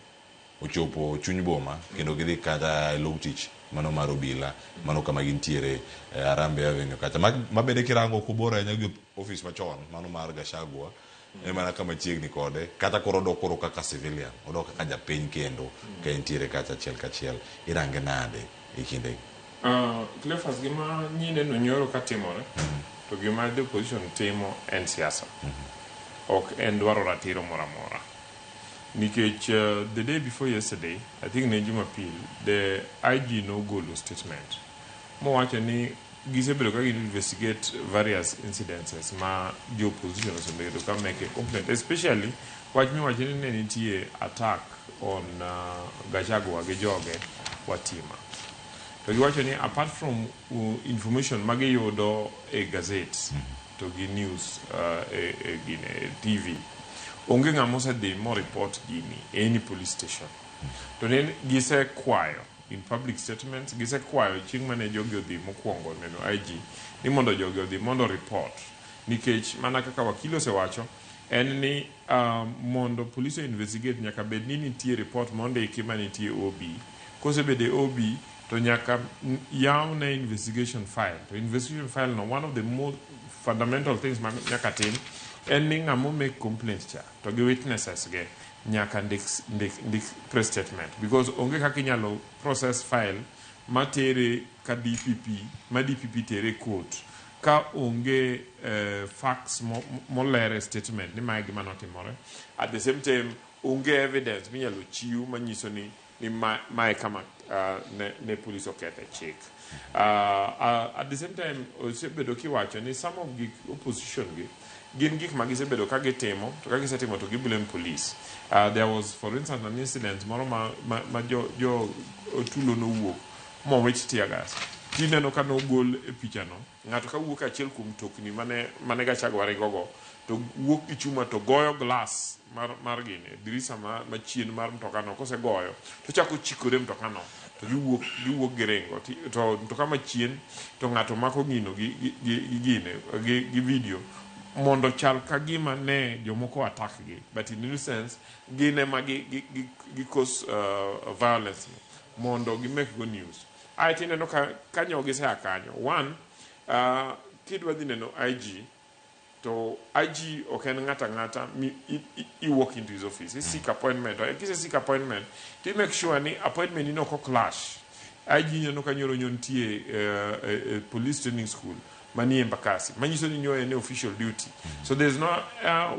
ochopo chuny boma kendo gidhi kata e log tich mano mar obila mano kama gintiere Harambee Avenue kacha ma bende kirango ok obor ahinya gi ofis machon mano mar Gachagua en mana kama chiegni kode kata koro odok koro kaka civilian odok kaka japiny kendo ka entiere kacha achiel kachiel irange nade e kindegi? Cleophas, gima nyineno nyoro katimore to gima the opposition timo en siasa. Ok en dwaro ratiro moro amora. Nikech the day before yesterday, I think ne Jumapil, the IG nogolo statement mowacho ni gisebedo ka gi investigate various incidences ma jo opposition osebedo ka make complaint, especially wach miwacho ni ne nitie attack on Gachagua gi joge Watima. To giwacho ni apart from information ma giyudo e gazette to gi news e gine TV, onge ng'ama osedhi mo report gini e any police station. To ne gisekwayo in public statements, gisekwayo chieng' mane jogi odhi mokwongo neno IG ni mondo jogi odhi mondo report nikech mana kaka wakili osewacho en ni mondo police o investigate nyaka bed ni nitie report mondiki ma nitie OB. Kosebedo e OB to nyaka yaw ne investigation file. To investigation file no one of the most fundamental things ma nyaka tim en ni ng'ama make complaint cha to gi witnesses ge nyaka ndik, ndik, ndik press statement because onge kaka inyalo process file matere ka DPP ma DPP tere court ka onge facts moler e statement ni mae gima notimore. At the same time onge evidence minyalo chiw manyiso ni ni mae kama ne police okethe chik. At the same time osebedo kiwacho ni some of gik opposition gi gin gik ma gisebedo ka gitimo to ka gisetimo to giblame police. There was for instance an incident moro ma jo otulo nowuok mowit tear gas. Tineno ka nogol e pichano ng'ato ka wuok achiel kuom mtokni mane Gachagua ringogo to wuok gi chuma to goyo glass mar gini dirisa machien mar mtokano. Kosegoyo to chako chikore mtokano to giwuok giringo to mtoka machien to ng'ato mako gino gi gine gi video mondo chal ka gima ne jomoko attack gi, but in real sense gin ema gi cause violence mondo gi make go news. Aeto ineno ka nyo gisea kanyo one kidwa dhi neno IG to IG ok en ng'ata ng'ata mi i walk into his office. I seek appointment. Kise seek appointment to make sure ni appointment ni ok clash. IG neno ka nyoro nyo nitie police training school manie Embakasi manyiso ni nyo en official duty, so there's no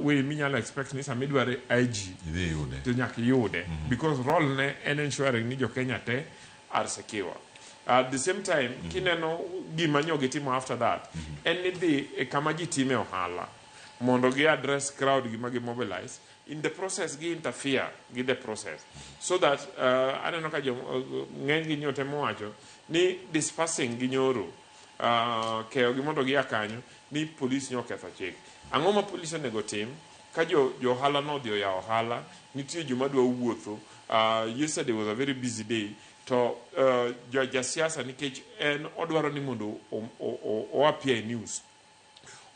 way minyalo expect ni sama idware IG idhi yude to nyaka iyude, because role ne en ensuring ni jo Kenya te are secure. At the same time, kineno gima nyo gitimo after that, en ni dhi e kama ji time ohala mondo gi address crowd gi ma gi mobilize. In the process gi interfere gi the process so that aneno ka jo ng'eny gi nyo temo wacho ni dispersing gi nyoro keyo gi mondo gia kanyo ni police nyo oketho chik. Ang'o ma police onego tim ka jo ohala no odhi oyawo ohala? Nitie joma dwa wuotho. Yesterday was a very busy day to jasiasa nikech en odwaro ni mondo o appear e news,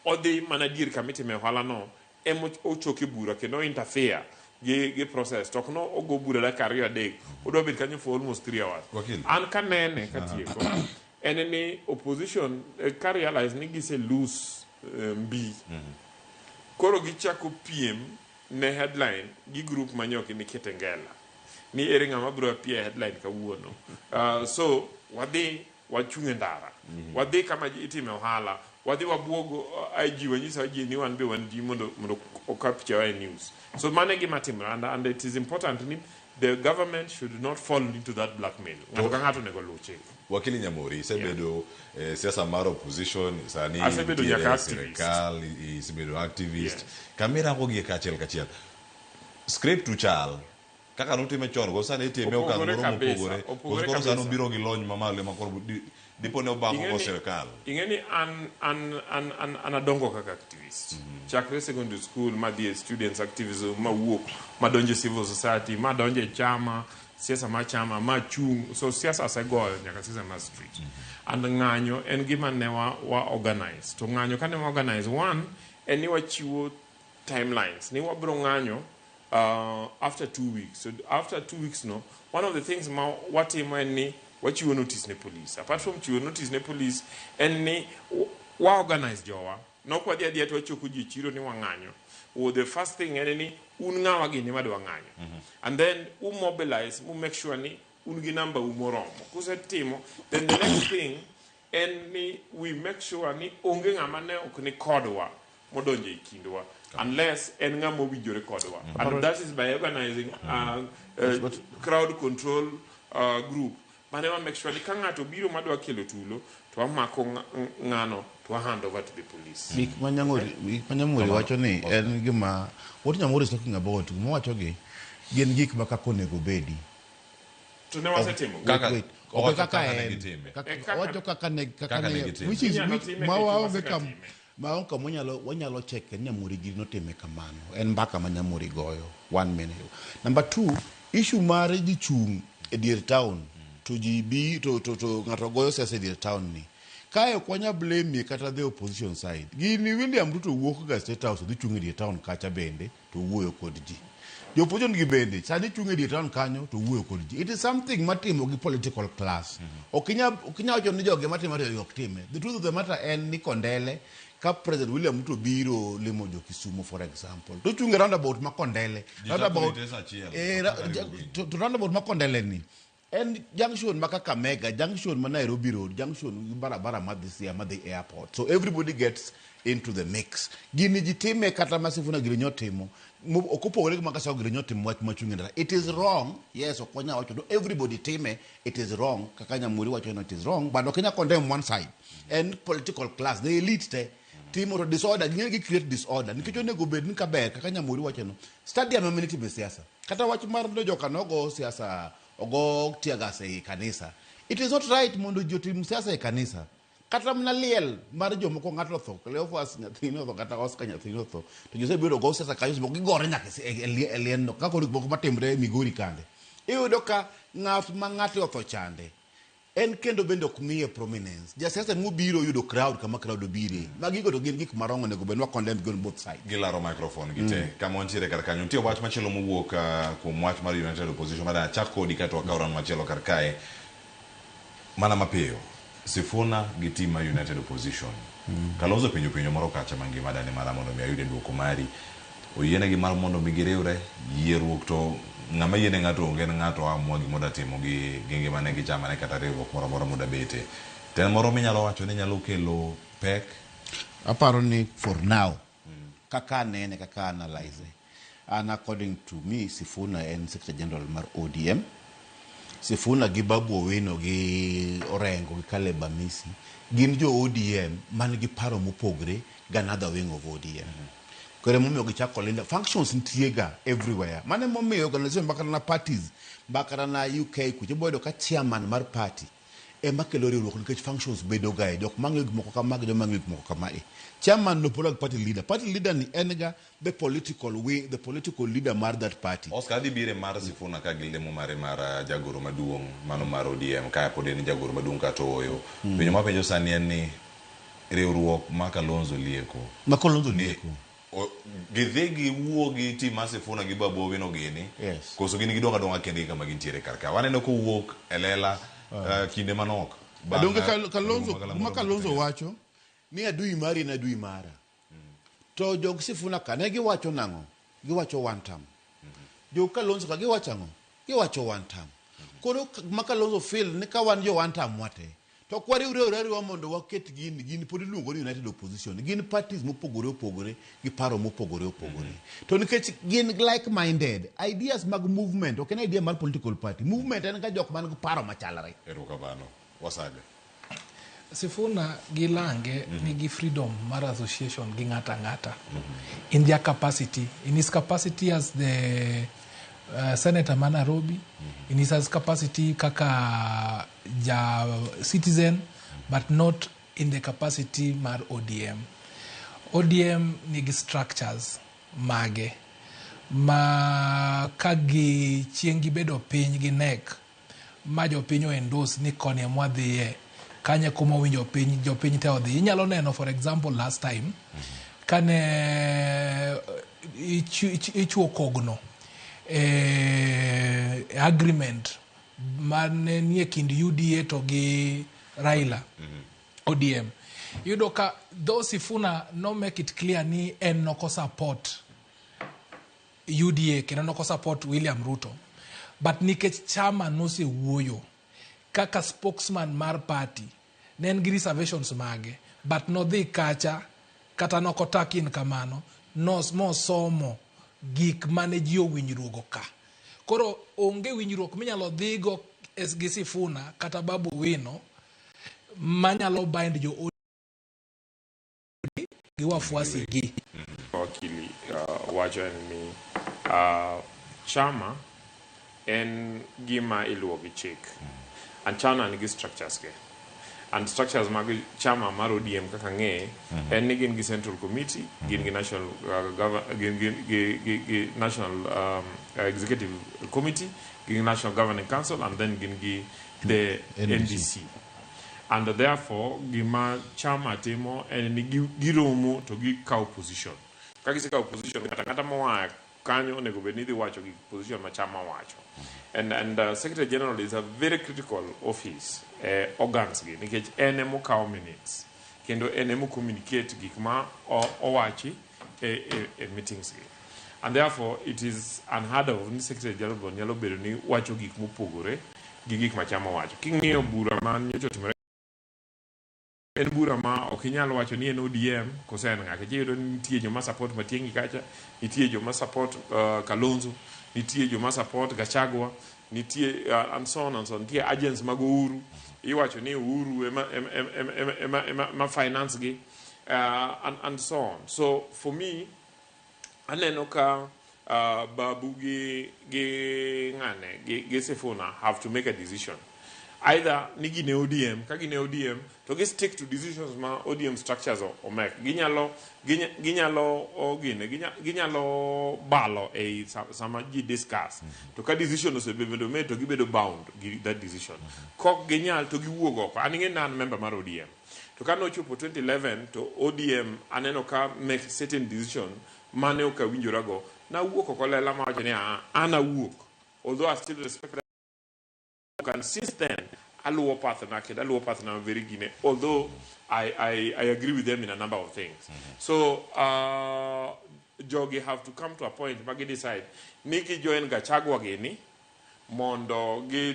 odhi mana dier kama itime ohala no ema ochoke bura kendo interfere gi process to ok no ogo bura dakika ariyo adek, odwa bet kanyo for almost 3 hours. Wakil. An kanene katieko en ni opposition ka realize ni gise lose mbi koro gichako piem ne headline gi group manyoki ni Kitengela ni ere ng'ama biro appear e headline kawuono. So wadhi wachung' e ndara, wadhi kama itime ohala, wadhi wabuog IG, wanyiso IG ni wan be wan ji mondo okapture wa e news. So mano e gima timore and it is important ni the government should not fall into that blackmail. Ng'ato ka ng'ato onego luw chik. Wakili Nyamori, isebedo siasa mar opposition sani Asebedo intiere nyaka e activist. Sirikal isebedo activist. Yes. Kamirango gie kachiel kachiel script uchal kaka nutime chon go sani itime e okang' Opogore moro kabisa, mopogore. opogore Koso koro sani kabisa. ubiro gi lony mamalo ema koro dipo ne obako go sirikal. Ing'e ni an adongo kaka activist chakre secondary school madhi e students activism, mawuok madonjo e civil society, madonjo e chama siasa mar chama machung'. So siasa asegoyo nyaka siasa mar street and ng'anyo en gima ne wa organize. To ng'anyo kane wa organize, one en ni wachiwo timelines ni wabro ng'anyo after 2 weeks. So after 2 weeks no, one of the things ma watimo en ni wachiwo notice ne police. Apart from chiwo notice ne police, en ni wa organize jowa. Nok wadhi adhiya to wachoko ji e chiro ni wang'anyo. Well, the first thing en ni un ng'awa gini madwa ng'anyo, and then u mobilize mu make sure ni un gi namba u moromo. Kusetimo, then the next thing en ni we make sure ni onge ng'ama ne ok ni kodwa modonjo e kindwa unless en ng'ama owinjore kodwa, and that is by organizing crowd control group mane wa make sure ni ka ng'ato biro madwa kelo tulo to wamako ng'ano to wa hand over to the police. Gik ma Nyamori wacho ni en gima what Nyamori is talking about, gima owacho gi gin gik ma kaka onego bedi. To ne wasetimo. Wait, wait. Ok Owacho kaka kaka ne en. gitime. Owacho kaka ne kaka Kaka ne ne gitime. which is Inyalo which time ma kech waonge waseka kam time. ma onge kama wanyalo cheke ni Nyamori gini notime kamano. En mbaka ma Nyamori goyo. One minute. Number two, issue mar ji chung' e dier town to ji bi to ng'ato goyo siasa e dier town ni. Kae ok wanya blame kata the opposition side. Gini William Ruto wuok ga State House dhi chung' e dier town kacha bende to wuoyo kod ji. Jo opposition gi bende sani chung' e dier town kanyo to wuoyo kod ji. It is something matimo gi political class. Ok inyal wacho ni jogi matimo to jogi ok time. The truth of the matter en ni Kondele ka President William Ruto biro limo jo Kisumu for example to chung' e roundabout ma Kondele. Ji Roundabout chako rite saa achiel, to roundabout ma Kondele ni en junction ma Kakamega, junction ma Nairobi Road, junction gi barabara madhi Siaya madhi airport. So everybody gets into the mix. Gini ji time kata ma Sifuna gini nyotimo, ok opogore gi ma Gachagua gini nyotimo wach machung' e ndara. It is wrong, yes, ok wanyal wacho, no, everybody time, it is wrong, kaka Nyamuri wacho no, it is wrong, but ok inyal condemn one side. En political class, the elite te, timo to disorder, ging'e gi create disorder. Nikech onego bed ni kaber, kaka Nyamuri wacho no, stadium ema nitime siasa. Kata wach mar no joka nogo siasa, ogo tear gas ei kanisa. It is not right mondo ji otim siasa e kanisa. Kata mana liel mar jomoko ng'ato otho, Cleophas nyathine otho kata Oscar nyathine otho, to Jose biro go siasa kanyo moko gigore nyaka e lienno, kaka koro gik moko matimre e Migori kande. Iyudo ka ng'at ma ng'ate otho chande, en kendo bende ok miye prominence. Jasiasa mobiro yudo crowd kama crowd obire. Magigo to gin gik marong'o onego bed ni wa condemn gi on both sides. Gilaro microphone gi te. Kama wantiere kar kanyo. Nitie wach machielo mowuok kuom wach mar United Opposition madang' achak kodi kaeto wakaw round machielo kar kae. Mana mapiyo. Sifuna gi team mar United Opposition. Kalonzo penjo penjo moro kacha mangima dani mara mondo mi ayude duoko mari. Oyienegi mar mondo mi giriwre yierruok to ng'ama yiene ng'ato onge en ng'ato amua gima oda timo gi gi ngimane gi chamane kata riwruok moro amora moda bete. To en moro minyalo wacho ni nyalo kelo pek. Aparo ni for now, kaka anene, kaka analyze, an according to me, Sifuna en Secretary General mar ODM. Sifuna gi Babu Owino gi Orengo gi Caleb Amisi gin jo ODM man gi paro mopogre gi another wing of ODM. Koro emomiyo gichako Linda. Functions nitie ga everywhere. Mano emomiyo organization makata na parties, makata na UK kucho ibo yudo ka chairman mar party ema kelo riwruok nikech functions bedo ga e jok mang'iyo gik moko kama gi joma ng'iyo gik moko kama e. Chairman no polo gi party leader. Party leader ni en ga the political way, the political leader mar that party. Oscar adhi bire mar Sifuna ka gi lemo mare mar jagoro maduong' mano mar ODM ka pod en jagoro maduong' kata ooyo. Penjo mapenjo sani en ni riwruok ma Kalonzo lieko. Ma Kalonzo lieko. Gidhi giwuo gi team mar Sifuna gi Babu Owino gini. Yes. Koso gin gidong' adong'a kendgi kama gintiere kar ka. Waneno kowuok e lela kinde manok. Donge Kalonzo, ma Kalonzo wacho ni adui mari en adui mara. To jog Sifuna ka ne giwacho nang'o? Giwacho one term. Jog Kalonzo ka giwacho ang'o? Giwacho one term. Koro ma Kalonzo feel ni ka wan jo one term wate. To ok wariwre ariwa mondo waket gini, gini pod iluongo ni United Opposition. Gin parties mopogore opogore gi paro mopogore opogore. To nikech gin like minded, ideas mag movement, ok en idea mar political party. Movement en ga jok man gi paro machalre. Erokamano. Wasaga. Sifuna gi Lange nigi freedom mar association gi ng'ato ang'ata in their capacity, in his capacity as the senator ma Nairobi, in his capacity kaka ja citizen, but not in the capacity mar ODM. ODM nigi structures mage ma ka gi chieng' gibedo piny gi NEC ma jopiny o endorse ni koni ema wadhiye kanye kuma owinjo piny jopiny te odhi. Inyalo neno for example last time kane ichuo kogno e agreement mane nie kind UDA to gi Raila ODM. Iyudo ka though Sifuna no make it clear ni en noko support UDA kendo noko support William Ruto, but nikech chama nosewuoyo kaka spokesman mar party ne en gi reservations mage, but nodhi kacha kata nokotakin kamano nos mosomo gik mane ji owinjruogo ka. Koro onge winjruok minyalo dhigo gi Sifuna kata Babu Owino manyalo bind jo gi wafuasi gi. Wakili wacho en ni chama en gima iluwo gi chik. And chama nigi structures ge. And structures mag chama mar ODM kaka ng'eye en ni gin gi central committee, gin gi national gin gi national executive committee, gin gi national governing council, and then gin gi the NDC. And therefore gima chama timo en ni giromo to gikawo position. Ka gisekawo position, ng'ato ang'ata moa kanyo onego bed ni dhi wacho gi position ma chama wacho. And Secretary General is a very critical office, organs gi, nikech en emokawo minutes kendo en emo communicate gik ma owachi e meetings gi. And therefore it is unheard of ni Secretary General nyalo bedo ni wacho gik mopogore gi gik ma chama wacho. King'iyo bura ma nyocha otimore, en bura ma ok inyal wacho ni en ODM kose en ng'a. Nikech iyudo ni nitie joma support Matiang'i kacha, nitie joma support Kalonzo, nitie joma support Gachagua, nitie and so on and so on. Nitie agents mag Uhuru, iwacho ni Uhuru ema finance gi, and so on. So for me, aneno ka Babu gi ng'ane gi Sifuna have to make a decision. Either ni gin e ODM, ka gin e ODM to gi stick to decisions ma ODM structures o make. Ginyalo o gine, ginyalo balo ei sama ji discuss. To ka decision osebedo made to gibedo bound gi that decision. Kok ginyal to giwuog oko. An ing'e ni an member mar ODM. To ka nochopo 2011 to ODM aneno ka make certain decision mane ok awinjorago. Nawuok oko lela mawacho ni an awuok. Although I still respect that. And since then, aluwo path na kendo aluwo path na very gine. Although I agree with them in a number of things. So jogi have to come to a point ma gi decide ni gi join Gachagua gini mondo gi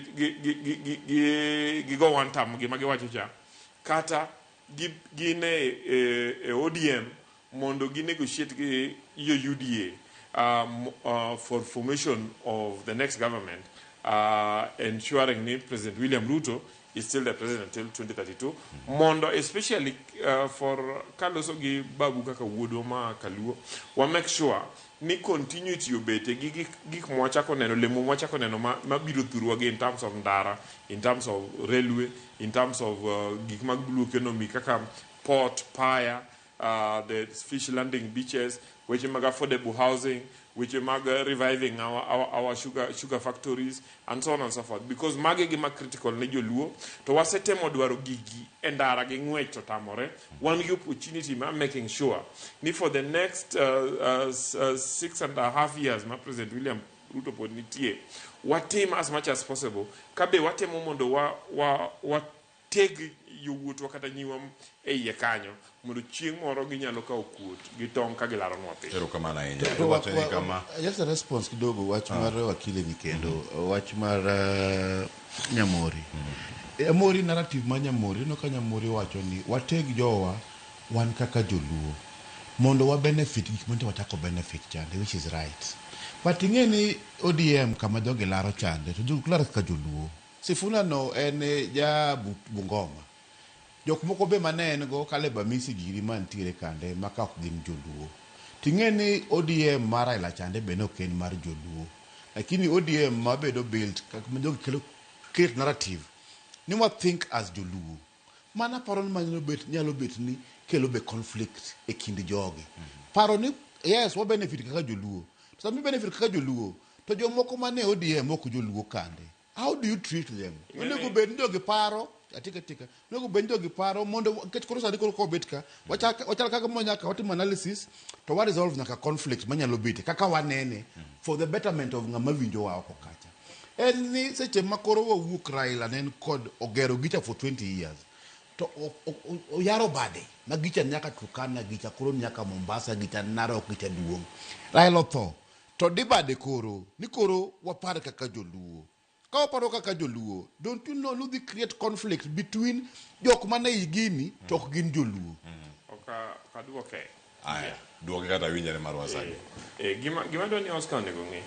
go one term gima giwacho cha, kata gin e ODM mondo gi negotiate gi yo UDA for formation of the next government, ensuring ni President William Ruto is still the president until 2032, mondo especially for kaloso gi Babu kaka wuodwa ma Kaluo, wa make sure ni continuity obete gi gik mwachako neno, lemo mwachako neno mabiro thurwa gi in terms of ndara, in terms of railway, in terms of gik mag blue economy kaka port, paya, the fish landing beaches, weche mag affordable housing, weche mag reviving our sugar factories and so on and so forth, because magi gima critical ne joluo. To wasetemo dwaro gigi e ndara gi ng'wech to tamore. Wan gi opportunity mar making sure ni for the next 6.5 years ma President William Ruto pod nitie, watim as much as possible ka be watemo mondo wa teg yowuotwa kata nyiwa e iye kanyo mondo chieng' moro ginyalo kawo kuot gi tong' ka gilaronwa piny. Erokamano ahinya. To Iwacho ni kama just a response kidogo wach mar wakili ni kendo wach mar Nyamori. Nyamori narrative mar Nyamori, ineno ka Nyamori wacho ni wateg jowa wan kaka joluo mondo wa benefit gik mantie wachako benefit chande, which is right. But ing'e ni ODM kama jogi laro chande to jogi laro kaka joluo. Sifuna no en ja Bungoma. Jok moko be mane en go Caleb Amisi giri mantiere kande ma ka ok gin joluo. Ting'e ni ODM mar Raila chande be ne ok en mar joluo. Lakini ODM mabedo built kaka ma jogi kelo create narrative ni wa think as joluo. Mana paro ni manyalo bet nyalo bet ni kelo be conflict e kind jogi. Paro ni yes wa benefit kaka joluo. To sama benefit kaka joluo to jomoko mane ODM ok joluo kande. How do you treat them? Onego bed ni jogi paro atika tika. Onego bed ni jogi paro mondo nikech koro sani koro kobet ka wachal kaka mo nyaka watim analysis to wa resolve nyaka conflict manyalo bete kaka wanene for the betterment of ng'ama winjo wa oko kacha. En ni seche ma koro wawuok Raila ne en kod ogero gicha for 20 years to oyaro bade ma gicha nyaka Turkana, gicha koro nyaka Mombasa, gicha Narok, gicha duong'. Raila otho to dibade koro ni koro wapar kaka joluo. Ka waparo kaka joluo, don't you know nudhi create conflict between jok mane i gini to ok gin joluo. Ok aduoke. Aya, duoke kata winjore marwa sani. Gima dwa ni Oscar onego ng'e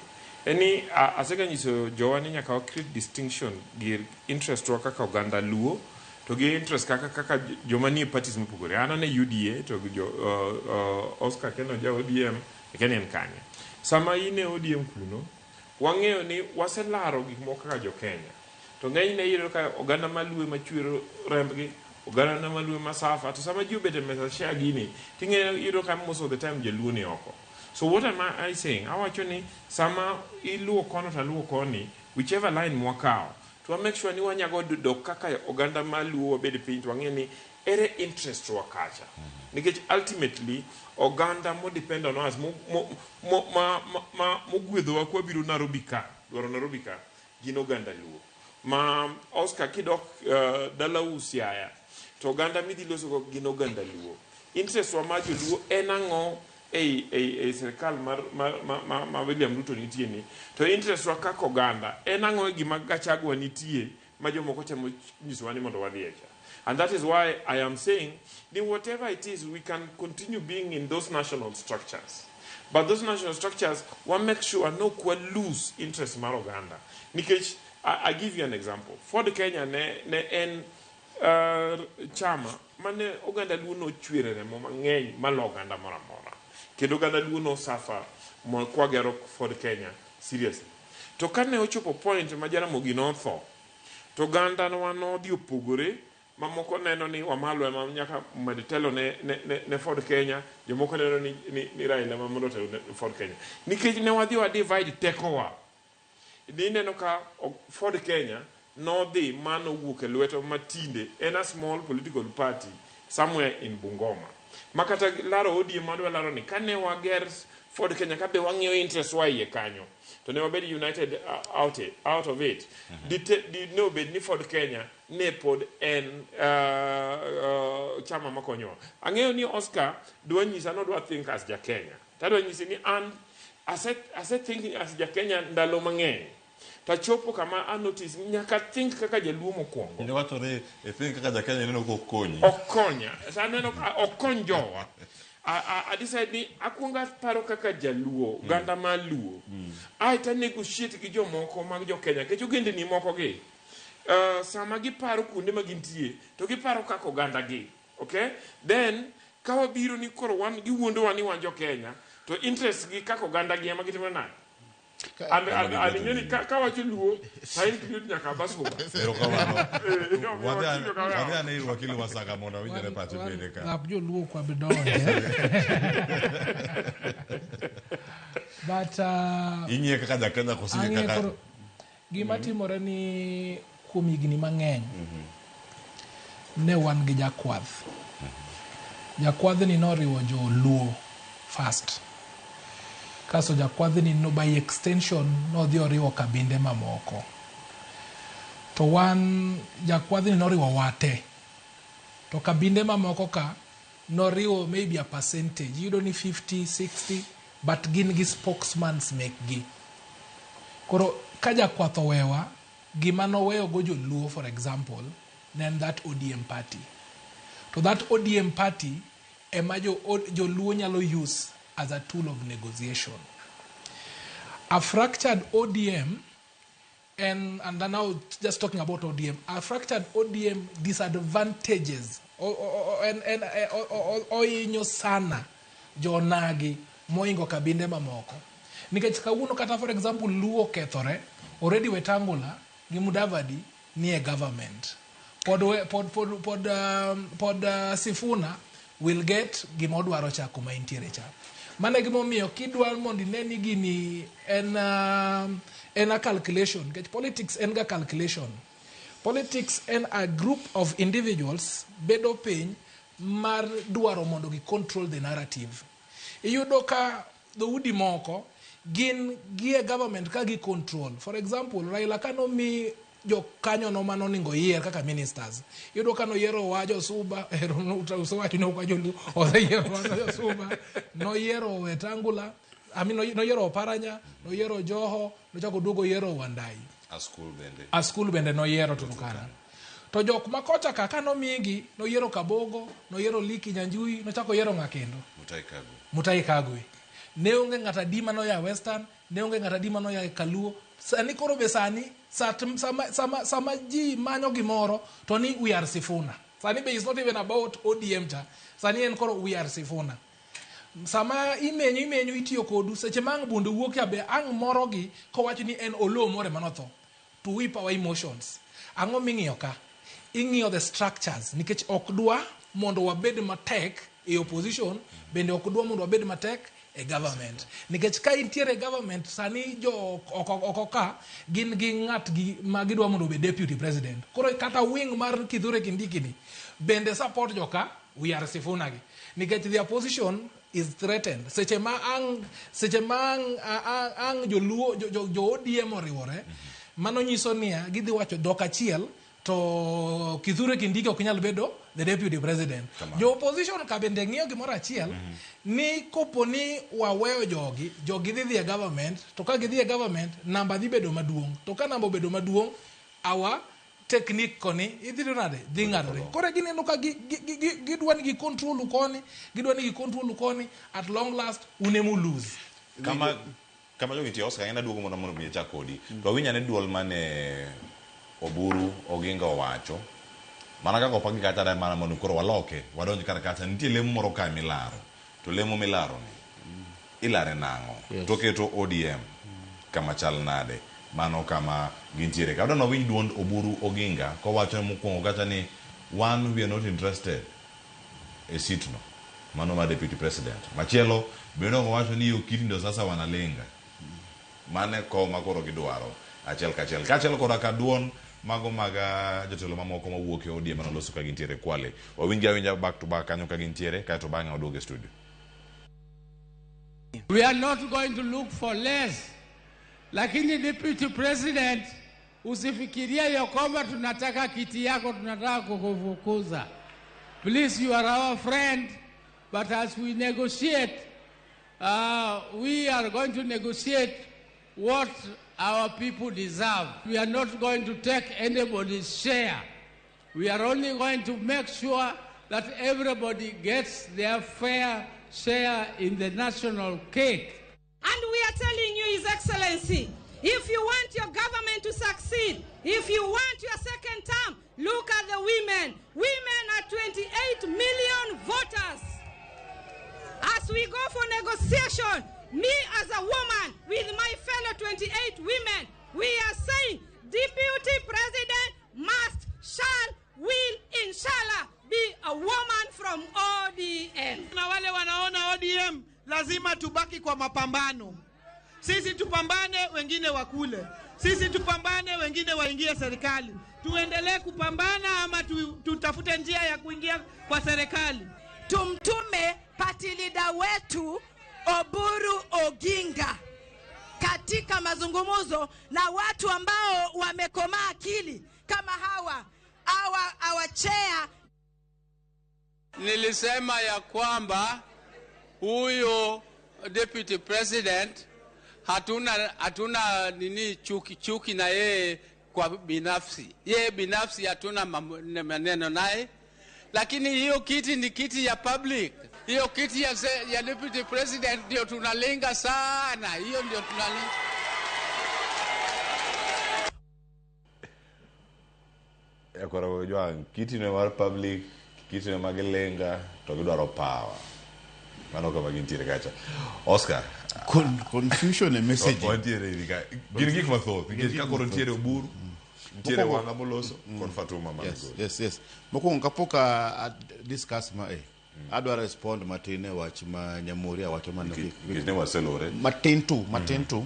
en ni asega nyiso jowa ni nyaka wa create distinction gi interest wa kaka oganda luo to gi interest kaka joma nie parties mopogore. An ane UDA to jo Oscar kendo ja ODM akia ni en kanye. Sama in e ODM kuno, wang'eyo ni waselaro gik moko kaka jo Kenya. To ng'enyne iyudo ka oganda maluo ema chwero rembgi, oganda maluo ema suffer. To sama ji obet e mesa share gini, ting'eyo iyudo ka most of the time jaluo ni oko. So what am I saying? Awacho ni sama iluwo kono to aluwo koni, whichever line mwakawo, To wa make sure ni wanyago dok kaka oganda ma Luo wabed piny to wang'e ni ere interest wa kacha. Nikech ultimately oganda mo depend on us mo, mo, mo, ma, ma, ma, mogwedhowa kwabiro Nairobi ka, dwaro Nairobi ka, gin oganda Luo. Ma Oscar kidok dalau Siaya, to oganda midhi losogo gin oganda Luo. Interest wa mar joluo en ang'o ei, ei, ei sirkal mar, ma, ma, ma, ma William Ruto nitie ni? To interest wa kaka oganda en ang'o e gima Gachagua nitie ma jomoko temo nyisowa ni mondo wadhi e cha? And that is why I am saying ni whatever it is, we can continue being in those national structures. But those national structures, wa make sure no kwa lose interest mar oganda. Nikech, I give you an example. Ford Kenya ne, ne en chama mane oganda Luo nochwere remo mang'eny malo oganda moro amora. Kendo oganda Luo no suffer mo kwagero Ford Kenya seriously. To kane ochopo point ma Jaramogi notho, to oganda wa nodhi opogore mamoko neno ni Wamalwa ema nyaka med telo ne, ne, ne, ne Ford Kenya, jomoko neno ni, ni, ni Raila ema mondo otel ne Ford Kenya. Nikech ne wadhi wa divide tekowa. Nineno ka Ford Kenya nodhi ma nowuok e lwetwa ma tinde en a small political party somewhere in Bungoma. Ma kata laro ODM madwa laro ni kane wager Ford Kenya ka be wang'iyo interest wa iye kanyo to ne wabed united out, it, out of it. Di ne obed ni Ford Kenya ne pod en chama makonyowa. Ang'eyo ni Oscar dwa nyisa nodwa think as ja Kenya. Tadwa nyisi ni an ase, ase thinking as ja Kenya ndalo mang'eny. Tachopo kama a notice ni nyaka think kaka jaluo mokwongo. Iwacho ni i think kaka ja Kenya ineno kok konyi. Ok konya. Sa aneno ka ok kony jowa. I decide ni akwongo aparo kaka jaluo, oganda mar luo. Aeto a negotiate gi jomoko mag jo Kenya, nikech ogendni moko gi, sama giparo kuonde ma gintie, to giparo kaka oganda gi. Okay? Then, ka wabiro ni koro wan giwuondowa ni wan jo Kenya, to interest gi kaka oganda gi ema gitimo nade? And ing'e ni ka wacho luo, to include nyaka Basuba. Erokamano. Eh, Wadhi wakili ok wadhi ane ir wakili Wasaka mondo awinjre pache bende ka. Lap joluo ok wabi donje. But Ing'iye kaka ja Kenya koso ing'iye ang'iye kaka koro gima timore ni kuom higni mang'eny ne wan gi jakwath. Jakwadhni noriwo joluo first. Kasto jakwadhni no by extension nodhi oriwo kabinde mamoko. To wan jakwadhni noriwo wa te. To kabinde mamoko ka noriwo maybe a percentage. Iyudo ni 50, 60, but gin gi spokesmans mekgi. Koro ka jakwath owewa, gima noweyo go joluo for example, ne en that ODM party. To that ODM party ema joluo nyalo use as a tool of negotiation. A fractured ODM, and now just talking about ODM, a fractured ODM disadvantages ohinyo sana jonagi moingo kabinde mamoko. Nikech kawuono kata for example Luo okethore, already Wetangula gi Mudavadi nie government. Pod, pod, pod, pod, pod Sifuna will get gima odwaro cha kuma entiere cha. Mano e gimomiyo kidwa mondo ine ni gini en a calculation. Nikech politics en ga calculation. Politics en a group of individuals bedo piny mar dwaro mondo gi control the narrative. Iyudo ka dhoudi moko gin gie government ka gi control. For example, Raila kanomi jokanyono manoningo yier kaka ministers. Iyudo ka noyiero wa Josuba, ero usewacho ni ok wajoluo, oseyiero wa Josuba, noyiero Wetangula, I mean, noyiero Oparanya, noyiero Joho, nochako oduogo oyiero Wandai. Askul bende. Askul bende noyiero Turkana. To jok ma kocha ka kanomigi, noyiero Kabogo, noyiero Lee Kinyanjui, nochako oyiero ng'a kendo? Mutahi Kagwe. Mutahi Kagwe. Ne onge ng'at adi manoya Western, ne onge ng'at adi manoya Kaluo. Sani koro be sani, sama ji manyo gimoro, to ni we are Sifuna. Sani be is not even about ODM cha. Sani en koro we are Sifuna. Sama imenyo itiyo kodu, seche ma ang' bunde wuok ya be ang' morogi kowacho ni en Oloo moro ema notho. To whip our emotions. Ang'o ming'iyo ka? Ing'iyo the structures, nikech ok dwa mondo wabed matek e opposition, bende ok dwa mondo wabed matek e government. Nikech ka intiere e government sani jo oko, oko ka gin gi ng'atgi ma gidwa mondo obed deputy president. Koro kata wing mar Kithure Kindiki ni bende support joka we are Sifuna gi. Nikech their position is threatened. Seche ma ang' seche ma ang' ang' joluo jo, jo, jo ODM oriwore, mano nyiso niya gidhi wacho dhok achiel to Kithure Kindiki ok nyal bedo the deputy president. Kamano. Jo opposition ka bende ng'iyo gimoro achiel ni kopo ni waweyo jogi, jogi dhi dhi e government, to ka gidhi e government namba dhi bedo maduong'. To ka namba obedo maduong', our technique koni idhi yudo nade dhi ng'adore. Koro gineno ka gidwa ni gi control koni, gidwa ni gi control koni, at long last un ema u lose. Kama kama jogi nitie Oscar, en aduogo mondo mondo mi achak kodi. To awinj ane duol mane Oburu Oginga owacho. Mana kaka opagi kacha da mana mondo koro waloke, wadonj kar kacha. Nitie lemo moro kae milaro. To lemo milaro ni ilare nang'o? Yes. To keto ODM kama chal nade? Mano kama gintiere. Ka wadwa winj duond Oburu Oginga kowacho mokwongo kacha ni one we are not interested e seat no. Mano mar deputy president. Machielo bende owacho ni hiyo kiti ndo sasa wanalenga. Mane kom ma koro gidwaro achiel kachiel. Kaachiel koda ka duond mago mag jotelo mamoko mawuok e ODM manoloso ka gintiere Kwale. Wawinj awinja back to back kanyo ka gintiere kaeto bang'e waduog e studio. We are not going to look for less. Lakini Deputy President, usifikirie ya kwamba tunataka kiti yako, tunataka kukufukuza. Please, you are our friend, but as we negotiate, we are going to negotiate what our people deserve. We are not going to take anybody's share. We are only going to make sure that everybody gets their fair share in the national cake. And we are telling you, His Excellency, if you want your government to succeed, if you want your second term, look at the women. Women are 28 million voters. As we go for negotiation, me as a woman with my fellow 28 women, we are saying Deputy President must, shall, will, inshallah, be a woman from ODM. Na wale wanaona ODM lazima tubaki kwa mapambano. Sisi tupambane, wengine wakule. Sisi tupambane, wengine waingie serikali. Tuendelee kupambana ama tutafute njia ya kuingia kwa serikali. Tumtume party leader wetu Oburu Oginga katika mazungumzo na watu ambao wamekomaa akili kama hawa, our chair. Nilisema ya kwamba huyo deputy president hatuna nini chuki na yeye kwa binafsi. Yeye binafsi hatuna maneno naye. Lakini hiyo kiti ni kiti ya public. Hiyo kiti ya deputy president ndio tunalenga sana. Hiyo ndio tunalenga. Ya kwa roho jwa, kiti ni mar public, kiti ni magelenga, to gidwaro power. Mano kama gintiere kacha. Oscar. Confusion e message. Wantiere iri ka. Gin gik mathoth, Gin nikech gik ka koro mathoth. nitiere Oburu, nitiere Mokwongo Wanga moloso, kod Fatuma man Yes, godo. yes, yes. Mokwongo kapok a discuss ma adwa respond matin e wach ma Nyamori awacho mana Nikech ne waselore. Matin tu, matin tu.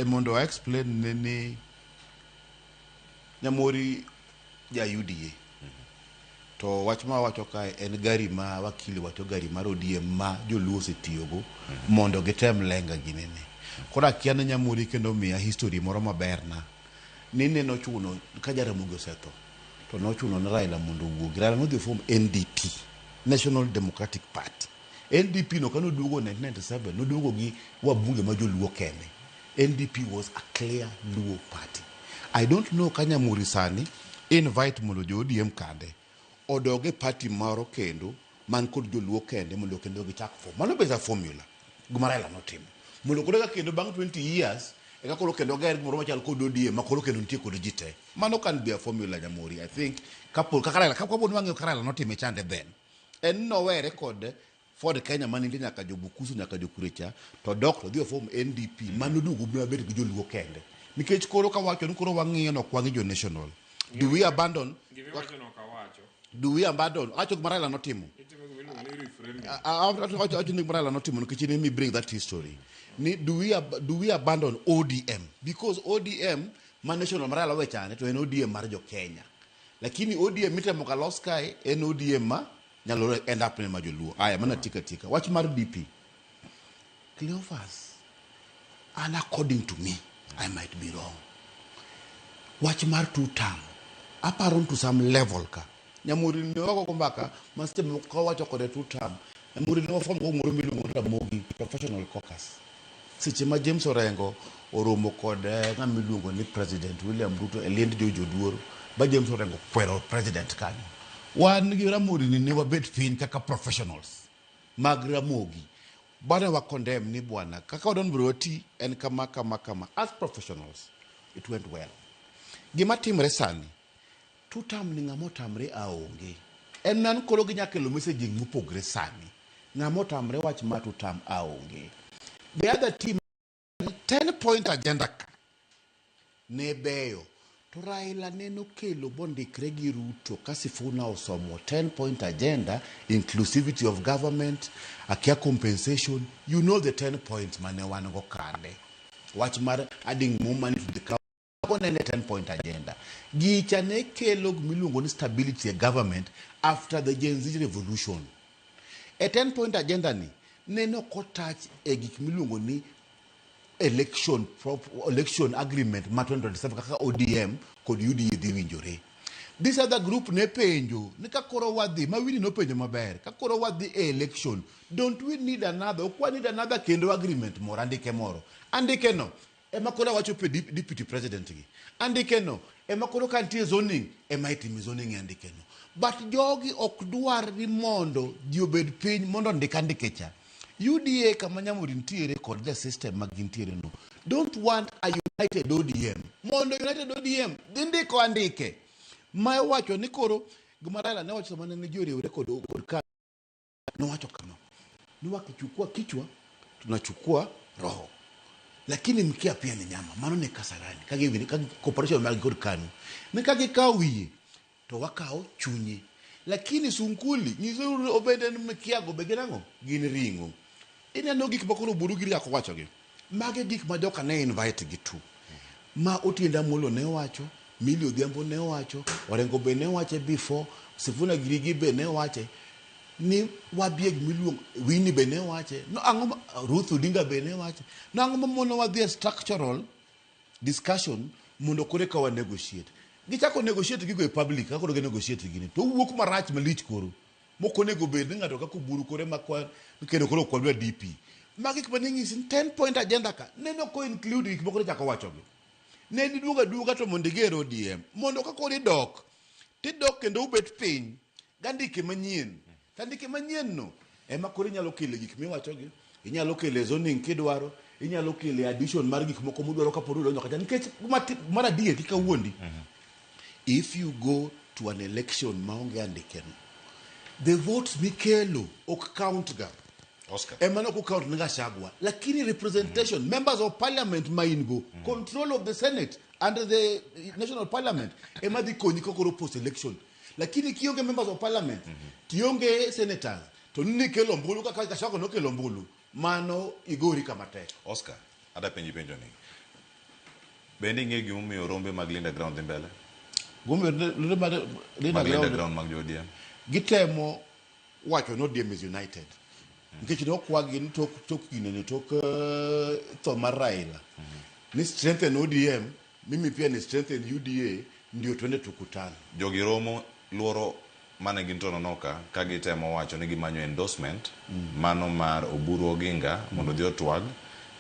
Mondo a explain ne ni Nyamori ja UDA. To wach ma wacho kae en gari ma wakili wacho gari mar ODM ma joluo osetiyogo mondo gitem lenga ginene. Koro akia ni Nyamori kendo miya history moro maber na. Ni ne nochuno ka Jaramogi osetho to nochuno ne Raila mondo owuogi. Raila nodhi form NDP, National Democratic Party. NDP no kane oduogo 1997 noduogo gi wabunge ma joluo kende. NDP was a clear Luo party. I don't know ka Nyamori sani invite mondo jo ODM kande odog e party moro kendo man kod joluo kende mondo kendo gichak form. Mano be is a formula gima Raila notimo. Mondo koro eka kendo bang' 20 years eka koro kendo ger gimoro machal kod ODM ma koro kendo nitie kod ji te. Mano can be a formula Nyamori. I think kapo kaka Raila kapo ni wang'eyo kaka Raila notime chande then. En nowere kod Ford Kenya mane nitie nyaka jo Bukusu nyaka jo Kurecha to dok to dhi oform NDP mano duogo mabed gi joluo kende. Nikech koro kawacho ni koro wang'iyo no ok wang'i jo national. Do we abandon? Gima iwacho no ok awacho. Do we abandon? Awacho gima Raila notimo. Itimo gima iluongo ni Awacho ni Raila notimo nikech let me bring that history. Ni do we abandon ODM? Because ODM ma national ma Raila wechane to en ODM mar jo Kenya. Lakini ODM mitemo ka los kae en ODM ma nyalo end up ne ma joluo. Aya mana tika tika. Wach mar DP. Cleophas, and according to me, I might be wrong. Wach mar two term, aparo to some level ka. Nyamuri ne wago go mbaka ma seche moko ka wacho kode two term. Nyamuri ne waform go moro miluongo ni Ramogi Professional Caucus. Seche ma James Orengo oromo kod ng'ama iluongo ni President William Ruto e liend George Oduor, ba James Orengo kwero president kanyo. Wan gi Ramogi ni ne wabet piny kaka professionals mag Ramogi. Bane wa condemn ni bwana kaka wadon biro ti en kama kama kama as professionals it went well. Gima timre sani two term ni ng'ama otamre aonge. En nan koro ginya kelo messaging mopogre sani. Ng'ama otamre wach mar two term aonge. The other team 10 point agenda ka ne beyo to Raila ne nokelo bondikre gi Ruto ka Sifuna osomo 10 point agenda inclusivity of government akia compensation you know the 10 points mane wan go kande wach mar adding more money to the mago nene 10 point agenda gicha ne kelo gimiluongo ni stability e government after the Gen Z revolution e 10 point agenda ni nene ok otach e gik miluongo ni election agreement ma 2027 kaka ODM kod UDA dhi winjore. This other group ne penjo ni ka koro wadhi ma Winnie nopenjo maber ka koro wadhi e election don't we need another ok wa need another kendo agreement moro andike moro andike no ema koro awacho pe deputy president gi andike no ema koro ka nitie zoning ema itime zoning e andike no but jogi ok dwar ni mondo ji obed piny mondo ondik andike cha UDA kama Nyamuri nitiere kod the system ma gintiere no don't want a united ODM mondo united ODM dhi ndiko andike ma owacho ni koro gima Raila ne wacho sama ne ji oriwre kod ka nowacho kama ni wakichukua kichwa tunachukua roho lakini mkia pia ni nyama mano ne Kasarani ka gi ka cooperation mag kod KANU ni ka gikawo wiye to wakawo chunye lakini sunkuli nyiso obende en mkia go be gin ang'o gin ring'o ineno gik ma koro Oburu giri ako wachogi mage gik ma joka ne invite gi tu ma Otiende Amollo ne wacho Millie Odhiambo ne wacho Orengo be ne wache before Sifuna Girigi be ne wache ni wadhi e gimiluongo Winnie be ne wache no ang'o Ruth Odinga be ne wache no ang'o ma mono wadhi e structural discussion mondo koro eka wa negotiate gichako negotiate gigo e public kaka koro gi negotiate gini to wuok marach malich koro mok onego bed ni ng'ato kaka Oburu koro ema kwa kendo koro ok wadwa DP magi gik mane nyisi ni 10 point agenda ka neno ko include gik moko chako wachogi ne giduogo aduoga to mondo iger ODM mondo ka koro idok tidok kendo ubet piny gandike manyien to andike manyien no ema koro inyalo kele gik miwachogi inyalo kele zoning kidwaro inyalo kele addition mar gik moko mudwaro kapod udonjo kacha nikech mar adier kik awuondi if you go to an election maonge andike no the votes mikelo ok count ga Oscar. ema ne ok count ne Gachagua lakini representation members of parliament ma in go control of the senate and the national parliament ema dhi konyi ka koro post election lakini kionge members of parliament tionge senators to ni nikelo ombulu kaka Gachagua nokelo ombulu mano igori kama tek Oscar, ada penji penjo ni. Bende ing'eyo gimomiyo rombe mag Linda Ground dhi mbele? Gimomiyo rombe mag Linda Mag Linda Ground Ground mag jo ODM. gitemo wacho ni ODM is united nikech nokwagi ni tok ginene tok tho mar Raila ni strengthen ODM mimi pia ni strengthen UDA ndio twende tukutane Jogi romo luoro mane gin Tononoka ka gitemo wacho ni gimanyo endorsement mano mar Oburu Oginga mondo odhi otwag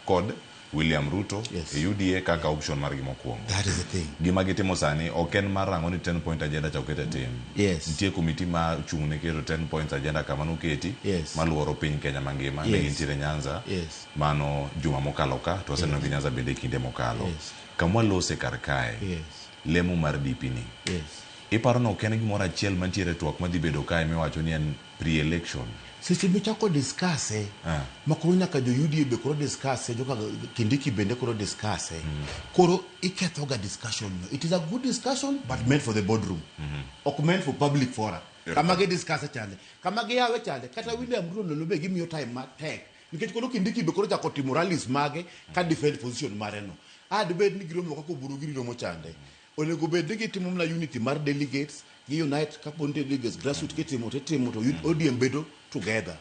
kod William Ruto e UDA kaka option margi mokwongo. That is the thing. Gima gitimo sani ok en mar rango ni 10 point agenda cha oket e tim. Yes. Nitie komiti ma ochung' ne keto 10 points agenda kama noketi Yes. maluoro piny Kenya mangima. Ne Yes. gintiere Nyanza Yes. mano juma mokalo ka to waseneno gi Nyanza bende e kinde mokalo. Yes. Kama walose kar kae Yes. lemo mar DP ni. Yes. Iparo ni ok en gimoro achiel mantiere e twak madhi bedo kae miwacho ni en pre-election. Seche michako discuss e ma koro nyaka jo UDA be koro discuss e joka Kindiki bende koro discuss e koro iketho ga discussion no. It is a good discussion but meant for the boardroom. Ok meant for public fora. Kama gi discuss chande, kama giyawe chande, kata William Ruto nono be gimiyo time matek. Nikech koro Kindiki be koro chako timo rallies mage ka defend position mare no. Ad bed ni giromo kaka Oburu giri romo chande. Onego bed ni gitimo mana unity mar delegates, gi unite kapo nitie delegates grassroots kitimo titimo to ODM bedo together.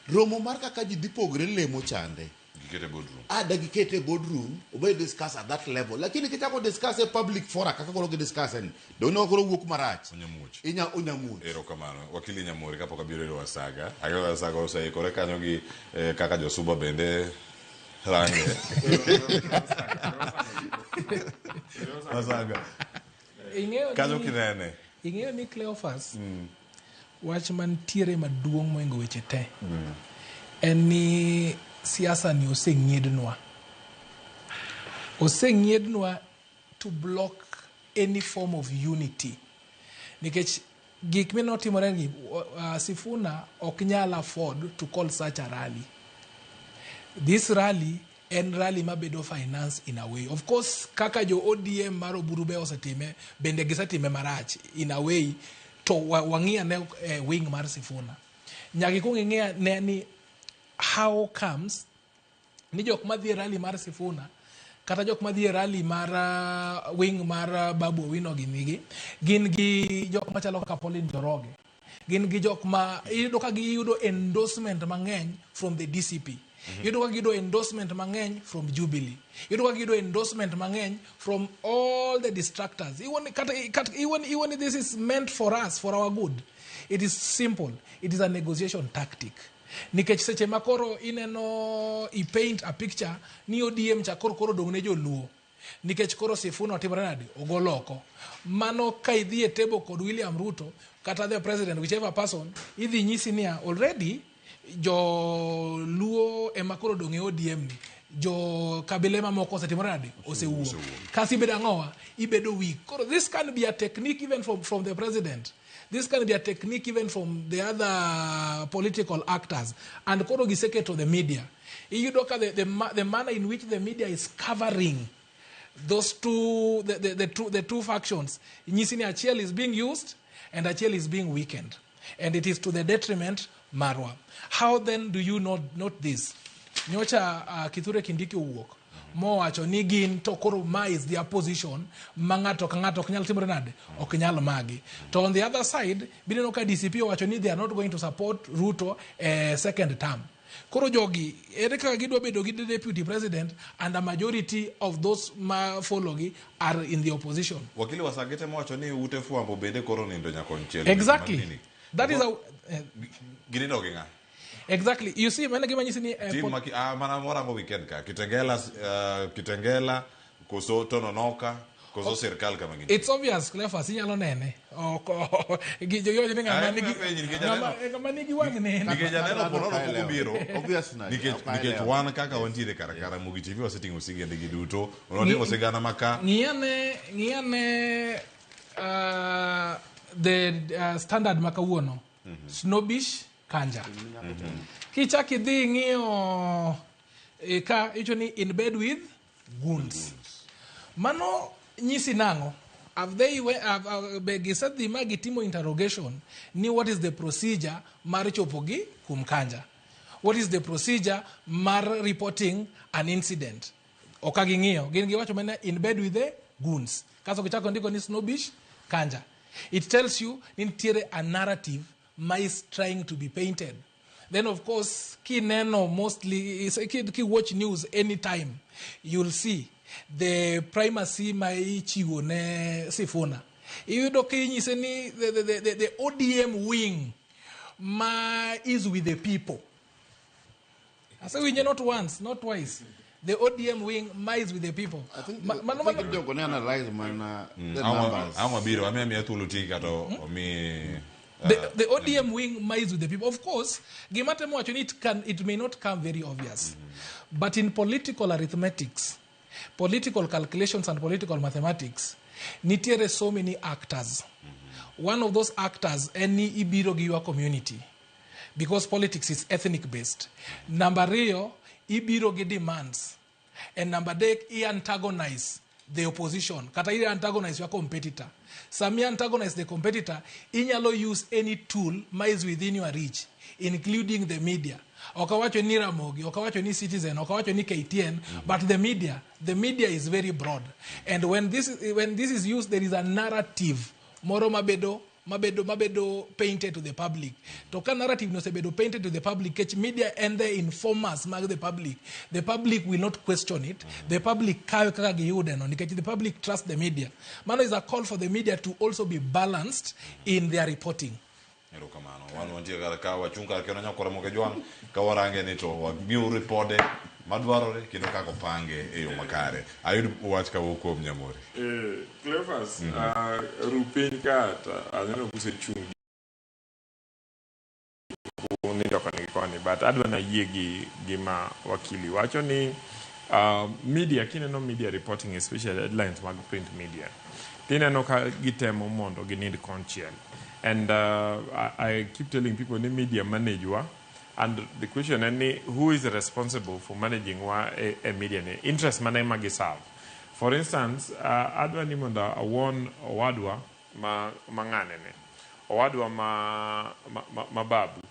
Romo mar kaka ji dhi pogre lemo chande. Gikete boardroom. Ada gikete e boardroom, obed discuss at that level. Lakini kichako discuss e public fora kaka koro gidiscuss ni, donge koro wuok marach. Onyamuoch. Inya onyamuoch. Erokamano. Wakili Nyamori kapok abiro ir Wasaga. Ang'eyo Wasaga oseikore kanyo gi eh, kaka josuba bende range. Wasaga. Ing'eyo Kanyo ni- kinene. Ing'eyo ni Cleophas, wach mantiere maduong' moingo weche te en ni siasa ni oseng'iednwa. Oseng'iednwa to block any form of unity. Nikech gik minotimore gi Sifuna ok nyal afford to call such a rally. This rally en rally mabedo finance in a way. Of course, kaka jo ODM mar Oburu be osetime, bende gisetime marach in a way, to wang'i ane wing mar Sifuna. Nyaka ikuong ing'i ane ni how comes ni jok madhi e rally mar Sifuna kata jok madhi e rally mar wing mar Babu Owino gini gi gin gi jok machalo kaka Pauline Njoroge, gin gi jok ma iyudo ka giyudo endorsement mang'eny from the DCP. Iyudo ka giyudo endorsement mang'eny from Jubilee. Iyudo ka giyudo endorsement mang'eny from all the distractors. Even, kata, kata, even, even this is meant for us, for our good. It is simple. It is a negotiation tactic. Nikech seche ma koro ineno i paint a picture ni ODM cha koro koro dong' ne joluo. Nikech koro Sifuna otimore nade? Ogol oko. Mano ka idhi e table kod William Ruto kata the president, whichever person, idhi nyisi niya already joluo ema koro dong' e ODM ni. Jo kabile mamoko osetimore nade? Osewuok. Kasi ibedo ang'owa? Ibedo weak. Koro this can be a technique even from the president. This can be a technique even from the other political actors. And koro giseketo the media. Iyudo ka the manner in which the media is covering those two, the two factions, nyisi ni achiel is being used and achiel is being weakened. And it is to the detriment marwa. How then do you not note this? Nyocha Kithure Kindiki owuok mowacho ni gin to koro ma is their position ma ng'ato ka ng'ato ok nyal timore nade, ok nyal magi. To on the other side bineno ka DCP owacho ni they are not going to support Ruto second term. Koro jogi ere kaka gidwa bedo gi deputy president and a majority of those ma follow gi are in the opposition? Wakili Wasaga temo wacho ni ute fwambo bende koro nindo nyakonchiel. Exactly. That is a Ginindo gi ng'a? Exactly. You see, mano gima nyisi ni Team maki, mana morango weekend ka Kitengela, Kitengela koso Tononoka koso sirkal kama gintie. It's obvious, Cleophas, inyalo nene. Ok, gi jo yojo ni ng'ama Ah, nigi penji, nikech ng'ama nigi wang' neno. Nikech aneno ponono pok obiro. Obvious nade, Nikech ok aelewa. nikech wan kaka wantiere kar kara Mugi TV waseting'o sigende gi duto. Onoting'o sigana maka. Ng'iyane the standard ma kawuono. Snobbish Kanja. Kichak idhi ing'iyo ka icho ni in bed with goons. Mano nyisi nang'o? Have they have, be gisedhi ma gitimo interrogation ni what is the procedure mar chopo gi kuom Kanja? What is the procedure mar reporting an incident? Ok ging'iyo. Gin giwacho mana in bed with the goons. Kaso gichako ndiko ni snobbish Kanja. It tells you ni nitiere a narrative ma is trying to be painted. Then of course, kineno mostly, ki watch news anytime, you'll see the primacy ma ichiwo ne Sifuna. Iyudo ka inyise ni the ODM wing ma is with the people. Asewinje not once, not twice. The ODM wing ma is with the people. I think Mano I think jogo ne analyze mana the numbers. Ang' wabiro, amiyo amiya thuolo tiki kata omi The ODM wing ma is with the people. Of course, gima temo wacho ni it may not come very obvious. But in political arithmetics, political calculations and political mathematics, nitiere so many actors. One of those actors en ni ibiro gi your community. Because politics is ethnic based. Number ariyo, ibiro gi demands. And number adek, i antagonize the opposition kata i antagonize your competitor. Sami antagonize the competitor, inyalo use any tool ma is within your reach, including the media. Ok awacho ni Ramogi, ok awacho ni Citizen, ok awacho ni KTN, but the media. The media is very broad, and when this is used, there is a narrative moro mabedo painted to the public. To ka narrative no osebedo painted to the public, kech media and the informers mag the public, the public will not question it. The public kawe kaka giyude no, nikech the public trust the media. Mano is a call for the media to also be balanced in their reporting. Erokamano. Wan wantie kar ka, wachung' kar kendo nyakwara Mokejwang' ka warange ni to wamiu ripode madwarore kendo kaka opange e yo makare. Ayud wach kawuok kuom Nyamori. Cleophas, ru piny ka to aneno kusechung' nindo koni gi koni, but adwa nayie gi gima wakili wacho ni media, kineno media reporting, especially headlines mag print media, tineno ka gitemo mondo ginind konchiel. And I keep telling people ni media manage wa, and the question en ni who is responsible for managing wa e media ni interest mane ma giserve. For instance, adwa ni mondo awuon owadwa ma ng'ane ne owadwa ma Babu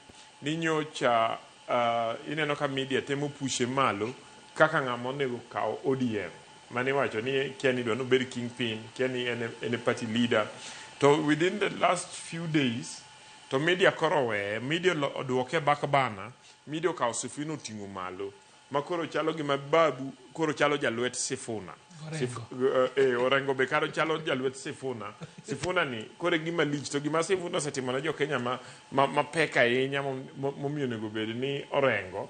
ni nyocha ineno ka media temo pushe malo kaka ng'ama onego kaw ODM mane iwacho ni kia ni idwa nobed kingpin, kia ni en e party leader. To within the last few days to media koro oweye, media oduoke back burner. Media okawo Sifuna oting'o malo ma koro chalo gima Babu koro chalo jalwet Sifuna. Orengo. Orengo be karo chalo jalwet Sifuna. Sifuna ni koro e gima lich, to gima Sifuna osetimo ne jo Kenya ma mapek ahinya momiyo onego bed ni Orengo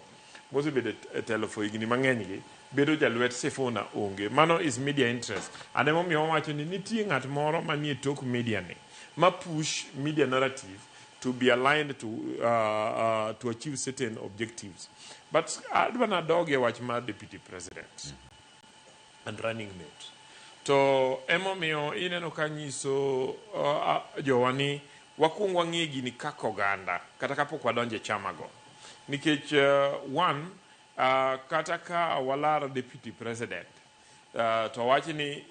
mosebedo e telo for higni mang'eny gi bedo jalwet Sifuna onge. Mano is media interest, and emomiyo wawacho ni nitie ng'at moro manie tok media ni ma push media narrative to be aligned to achieve certain objectives. But adwa nadogie wach mar deputy president and running mate. To emomiyo ineno ka nyiso jowa ni wakuong wang'e gini kaka oganda kata kapok wadonjo e chamago, nikech one, kata ka walar deputy president, to wach ni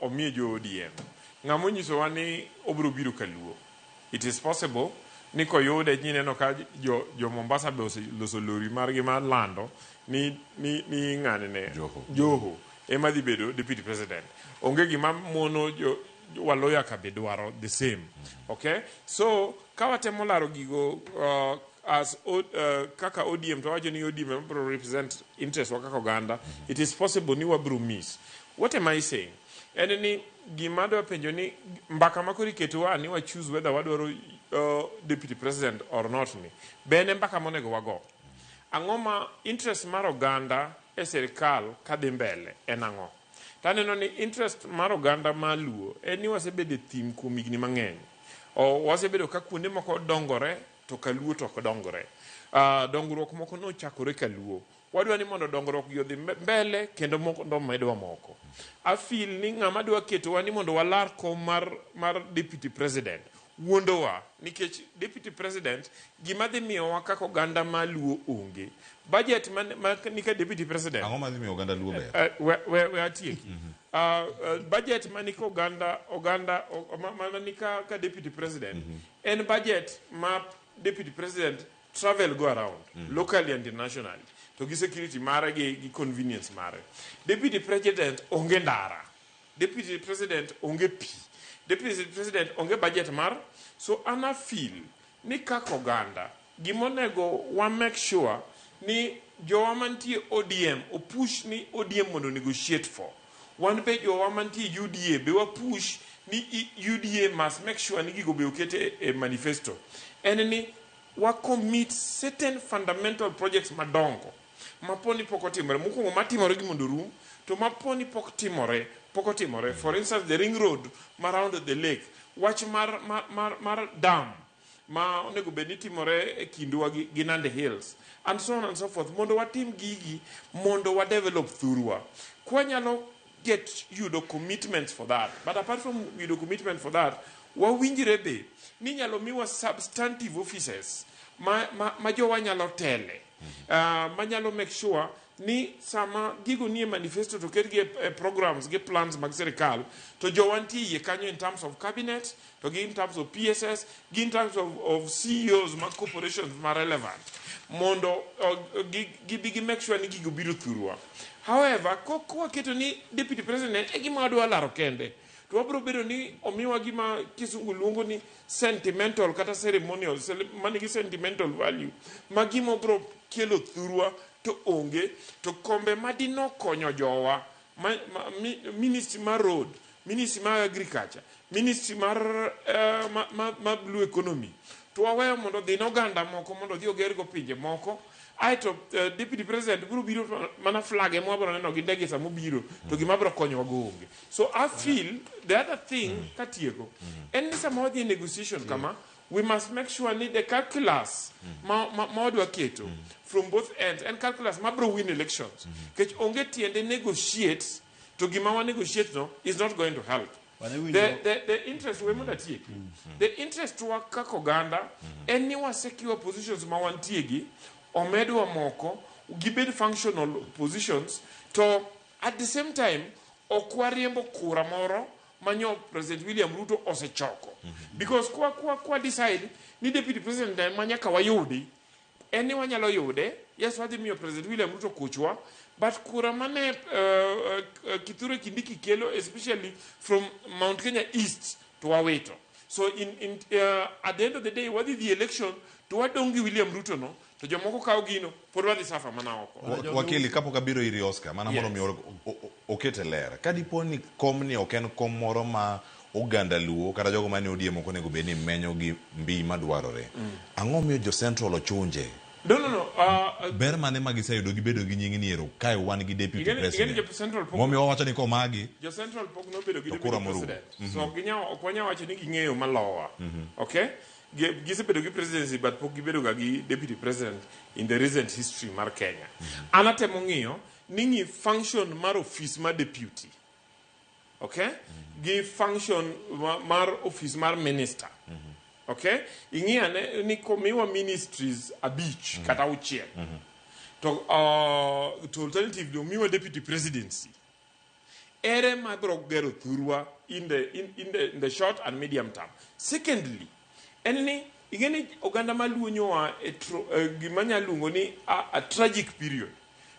omiye jo ODM, ng'ama onyisowa ni obiro biro kaluo. It is possible ni koyude nyineno ka jo Mombasa be oseloso lori margi mar lando ni ng'ane ne Joho. Joho ema dhi bedo deputy president. Onge gima mono jo Waluya ka be dwaro the same. Okay, so ka watemo laro gigo as kaka ODM, to wacho ni ODM ema biro represent interest wa kaka oganda, it is possible ni wabiro miss. What am I saying? En ni gima adwa penjo ni mbaka ma koro iketowa ni wa choose whether wadwaro deputy president or not, ni be en e mbaka monego wago? Ang'o ma interest mar oganda e sirikal kadhi mbele en ang'o? Taneno ni interest mar oganda ma Luo en ni wasebedo e thim kuom higni mang'eny. O wasebedo ka kuonde moko dongore to kaluo to ok dongore. Dongruok moko nochakore kaluo. Wadwa ni mondo dongruok gi odhi mbele kendo mondo medwa moko. Afeel ni ng'ama dwa ketowa ni mondo walar kom mar deputy president wuondowa, nikech deputy president gima dhi miyowa kaka oganda ma Luo onge budget ma nika deputy president. Ang'o madhi miyo oganda Luo ber? We atieki. Budget manika oganda ma nika ka deputy president en budget ma deputy president travel go around locally and internationally, to gi security mare gi convenience mare. Deputy president onge ndara, deputy president onge pi, deputy president onge budget mar. So ana feel ni kaka oganda gimonego wa make sure ni jowa mantie ODM opush ni ODM mondo negotiate for wan be, jowa mantie UDA be wapush ni UDA must make sure ni gigo be okete e manifesto. En ni wa commit certain fundamental projects madongo maponi pok otimore. Mokwongo matimore gi mondo rum, to maponi pok timore, pok otimore. For instance, the ring road ma round the lake, wach mar dam ma onego bed ni timore e kindwa gi Nandi Hills and so on and so forth, mondo watim gigi mondo wa develop thurwa kwanyalo get yudo commitments for that. But apart from yudo commitment for that, wawinjre be ni nyalo miwa substantive offices ma jowa nyalo tele, manyalo make sure ni ni sama gigo nie manifesto to ketgi e programs gi plans mag sirikal to jowa nitie iye kanyo in terms of cabinet to gi in terms of PSS gi in terms of CEOs mag corporations ma relevant mondo gibi gi make sure ni gigo biro thurwa. However, kwaketo ni deputy president e gima wadwa laro kende to wabiro bedo ni omiwa gima kisungu luongo ni sentimental kata ceremonial manigi sentimental value ma gima biro kelo thurwa to onge to kombe madino konyo jowa ministry mar road, ministry mar agriculture, ministry mar ma blue economy to waweyo mondo dhi ne oganda moko mondo odhi ogergo pinje moko. Aeto deputy president biro biro mana flag ema wabiro neno gi ndege sama obiro to gima biro konyowa go onge. So I feel the other thing katieko en ni sama wadhi e negotiation kama we must make sure ni the calculus ma wadwa keto from both ends en calculus ma biro win elections. Nikech onge tiende negotiate to gima wa negotiate no is not going to help. The interest we mondo atieki. The interest wa kaka oganda en ni wa secure positions ma wantie gi omedwa moko gibed functional positions to at the same time ok wariembo kura moro manyo President William Ruto osechoko. Because kwa decide ni deputy president ema nyaka wayudi en ni wanyalo yude, yes wadhi miyo President William Ruto kuchwa, but kura mane Kithure Kindiki kelo especially from Mount Kenya East to wawito. So in at the end of the day wadhi the election to wadong gi William Ruto no to jomoko kawo gino pod wadhi safa mana oko. Wakili kapok abiro iri Oscar mana mondo mi okete ler ka dipo ni komni ok en kom moro ma oganda Luo kata jogo mane ODM ok onego bed ni menyo gi mbi madwarore, ang'o miyo jo Central ochunje? No. Ber mane ma giseyudo gibedo gi nying ni ero kae wan gi deputy president momiyo wawacho ni komagi jo Central pok nobedo gi deputy president. So ok wanyal wacho ni ging'eyo malowa. Okay? Gisebedo gi presidency but pok gibedo ga gi deputy president in the recent history mar Kenya. An atemo ng'iyo ni ng'i function mar office mar deputy. Okay? Gi function mar office mar minister. Okay? Ing'i ane ni komiwa ministries abich kata auchiel. To alternatively omiwa deputy presidency. Ere ma biro gero thurwa in the short and medium term. Secondly, en ni ing'eni oganda maluo nyowa e gima nyalo luongo ni a tragic period.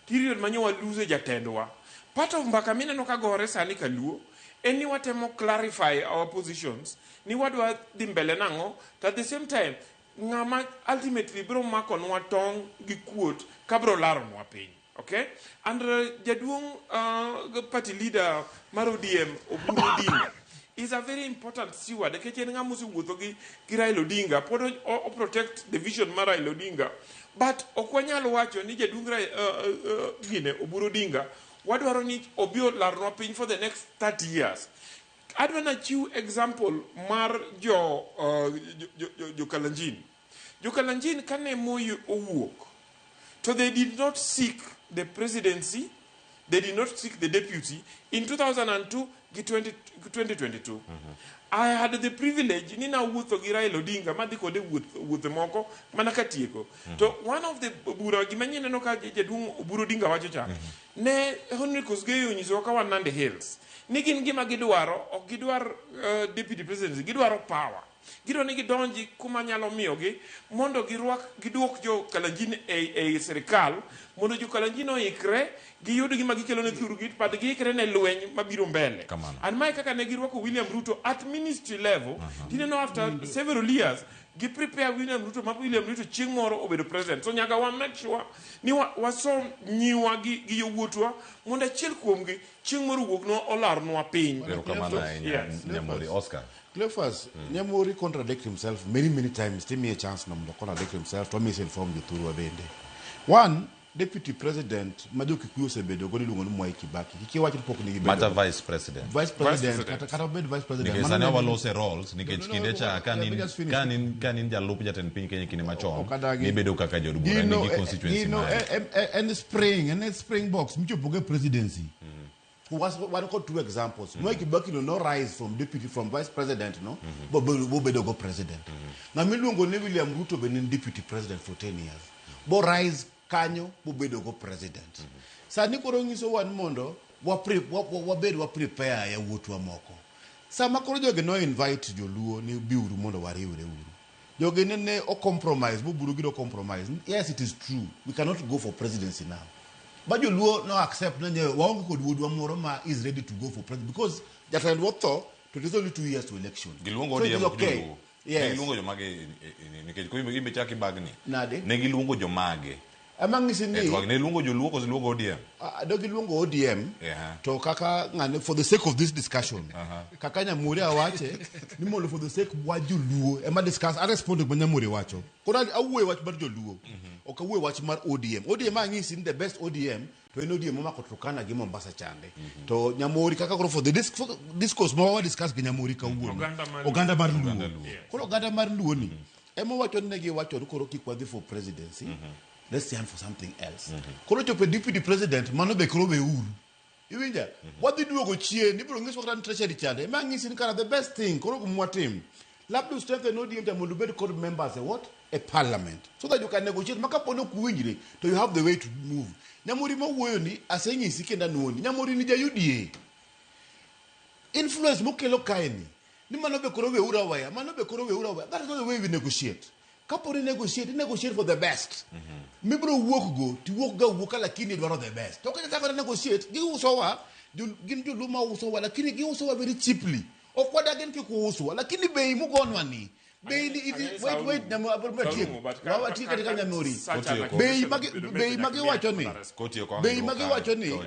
Period ma nyowa lose jatendwa. Part of mbaka mineno ka gore sani kaluo en ni watemo clarify our positions ni wadwa dhi mbele nang'o to at the same time ng'ama ultimately biro makonwa tong' gi kuot ka biro laronwa piny. Okay? And jaduong' party leader mar ODM Oburu Odinga is a very important steward. Nikech en ng'ama osewuotho gi Raila Odinga pod o protect the vision mar Raila Odinga. But ok wanyal wacho ni jaduong' gine Oburu Odinga wadwaro ni obi olarnwa piny for the next 30 years. Adwa nachiw example mar jo Kalenjin. Jo Kalenjin kane Moi owuok to they did not seek the presidency, they did not seek the deputy in 2002 gi 2022. I had the privilege ni nawuotho gi Raila Odinga madhi kode wuoth moko mana katieko. To one of the bura gima nyeneno ka jaduong' Oburu Odinga wacho cha ne Henry Kosgei onyisowa ka wan Nandi Hills ni gin gima gidwaro ok gidwar deputy presidency, gidwaro power. Gidwaro ni gidonji kuma nyalo miyogi mondo girwak giduok jo Kalenjin e sirikal mondo jo Kalenjin oikre giyud gima gikelo ne thurgi but giikre ne lweny mabiro mbele. And mae kaka ne girwako William Ruto at ministry level tineno after several years gi prepare William Ruto ma William Ruto chieng' moro obedo president. So nyaka wa make sure ni wasom nyiwa gi yowuotwa mondo achiel kuomgi chieng' moro owuoknwa olarnwa piny. Erokamano ahinya Nyamori. Oscar. Cleophas, Nyamori contradict himself many times. Give me a chance to contradict himself to misinform jothurwa bende. One, deputy president ma jo Kikuyu osebedo go iluongo ni Mwai Kibaki. Kik iwach ni pok nigi bedo. Mata vice president. Vice president, kata obed vice president. Nikech sani walose roles nikech kinde cha ka nin jalup jatend piny Kenya kinde machon nibedo kaka jaod bura nigi constituency mare. En spring box michopogo e presidency. Wan kod two examples. Mwai Kibaki no rise from deputy from vice president no, bobedo go president. Ng'ama iluongo ni William Ruto be ne en deputy president for 10 years. Bo rise kanyo bobedo go president. Sani koro nyiso wan mondo wabed wa prepare yawuotwa moko. Sama koro jogi no invite joluo ni biuru mondo wariwre uru. Jogi nene o compromise, boburu gino compromise. Yes, it is true. We cannot go for presidency now. But joluo no accept na nyewe waonge kod wuodwa moro ma is ready to go for president because jatend otho to it is only 2 years to election. Giluongo So it is ODM ok okay. joluo. Yes. Ne giluongo jomage nikech koro imbe chak ibagni. Nade? Ne giluongo jomage. Ema ng'isi ni E twak ne giluongo joluo koso giluongo ODM? Ah, do giluongo ODM Yeah. to kaka ng'ane for the sake of this discussion kaka Nyamuri awache ni mondo for the sake wa joluo ema discuss a respond gima Nyamuri wacho koro awuoyo wach mar joluo ok awuoyo wach mar ODM. ODM ang'isi ni the best ODM to en ODM momako Turkana gi Mombasa chande to Nyamuri kaka koro for the for discourse ma wa discuss gi Nyamuri kawuono Oganda mar Luo. oganda mar Luo Oganda Luo. koro oganda mar Luo ni ema wacho ni ne giwacho ni koro kik wadhi for presidency, let's stand for something else. Koro chopo e deputy president mano be koro weuru iwinja wadhi duogo chien ibiro nyiswa kata ni treasury chande ema ng'isi ni kara the best thing koro gima watim labda strengthen ODM cha mondo ubed kod members e what e parliament so that you can negotiate ma kapo ni ok uwinjre to you have the way to move. Nyamori mawuoyo ni asenyisi kendo anuoni Nyamori ni ja UDA influence mokelo kae ni ni mano be koro weuru aweya mano be koro weuru aweya. That is not the way we negotiate. Kapo ni negotiate, negotiate for the best mibiro wuok go tiwuok ga wuoka lakini idwaro the best to kata chako negotiate giusowa gin joluo ma usowa lakini giusowa very cheaply. Ok wadagin kik uuswa lakini bei mugonwa ni bei ni wait wait watiek katika Nyamori bei magiwacho ni bei magiwacho ni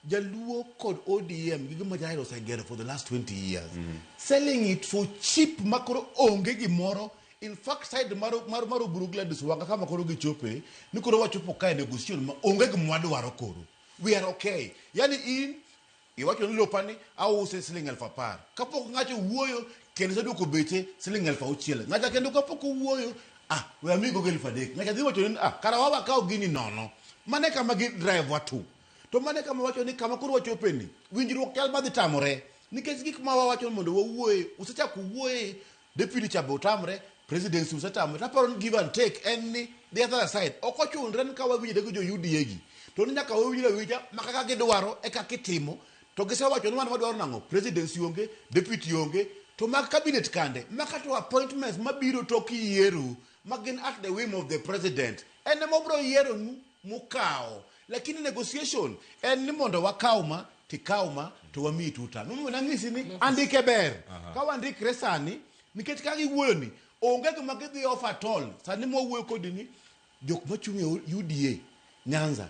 jaluo kod ODM gi gima Jairo osegero for the last 20 years selling it for cheap makoro onge gimoro. In fact side mar Oburu Gladys Wanga kama koro gichope ni koro wachopo kae negotiation ma onge gima wadwaro koro we are okay. Yani in iwacho ni lopani ause siling 10,000 kapok ng'ato wuoyo kendo iseduoko beche siling 6,000 ng'ato kendo kapok owuoyo ah we amigo go 3,000 ng'ato dhi wacho ni ah kara wa wakaw gini nono mane kama gi drive wa to mane kama wacho ni kama koro wachope ni winjruok chal madhi tamore nikech gik ma wawacho ni mondo wawuoye usechako wuoye deputy cha be otamre presidency usetamre taparo ni give and take en ni the other side ok ochunre ni ka wawinjre gi jo UDA gi to ni nyaka wawinjre awinja ma kaka gidwaro e kaka itimo to gisewacho ni wan wadwaro nang'o presidency onge deputy onge to mag cabinet kande maka to appointments mabiro tok yiero ma gin at the whim of the president en ema obiro yieronu mukawo lakini negotiation en ni mondo wakaw ma tikaw ma to wamiyi tuta momiyo nang'isi ni andike ber ka wandikre sani nikech ka giwuoyo ni onge gima gidhi off at all sani mwawuoyo kodi ni jok machung' e UDA Nyanza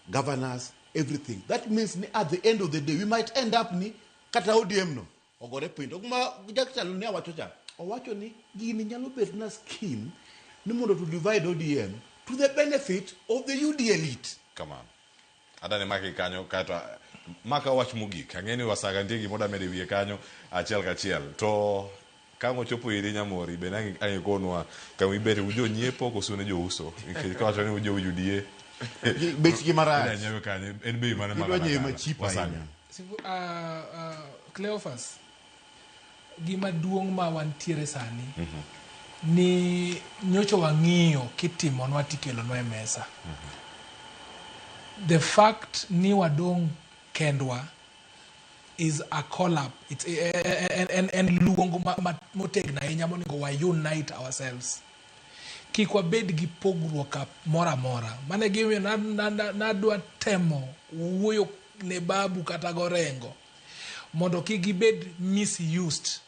governors everything that means ni at the end of the day we might end up ni kata ODM no ogore piny to gima jatelo ne wacho cha owacho ni gini nyalo bet na scheme ni mondo to divide ODM to the benefit of the UDA elite. Kamano adani maki kanyo kaeto maka wach mogik ang'e ni wasaga nitie gima medo e wiye kanyo achiel kachiel to ka ochopo iri Nyamori be ang' ang' ikonwa kama ibete ujo nyiepo koso ne jouso nikech kawacho ni ujo UDA Bechgi marach. Idwa nyiewe kanye en bei mane Idwa nyiewe ma cheap Wasaga. ahinya. Cleophas, gima duong' ma wantiere sani ni nyocha wang'iyo kitimonwa tikelonwa e mesa. The fact ni wadong' kendwa is a call up. It's en luongo motegno ahinya monego wa unite ourselves. Kik wabed gi pogruok moro amora. Mano e gimomiyo nadwa temo wuoyo ne Babu kata Gorengo mondo kik gibed misused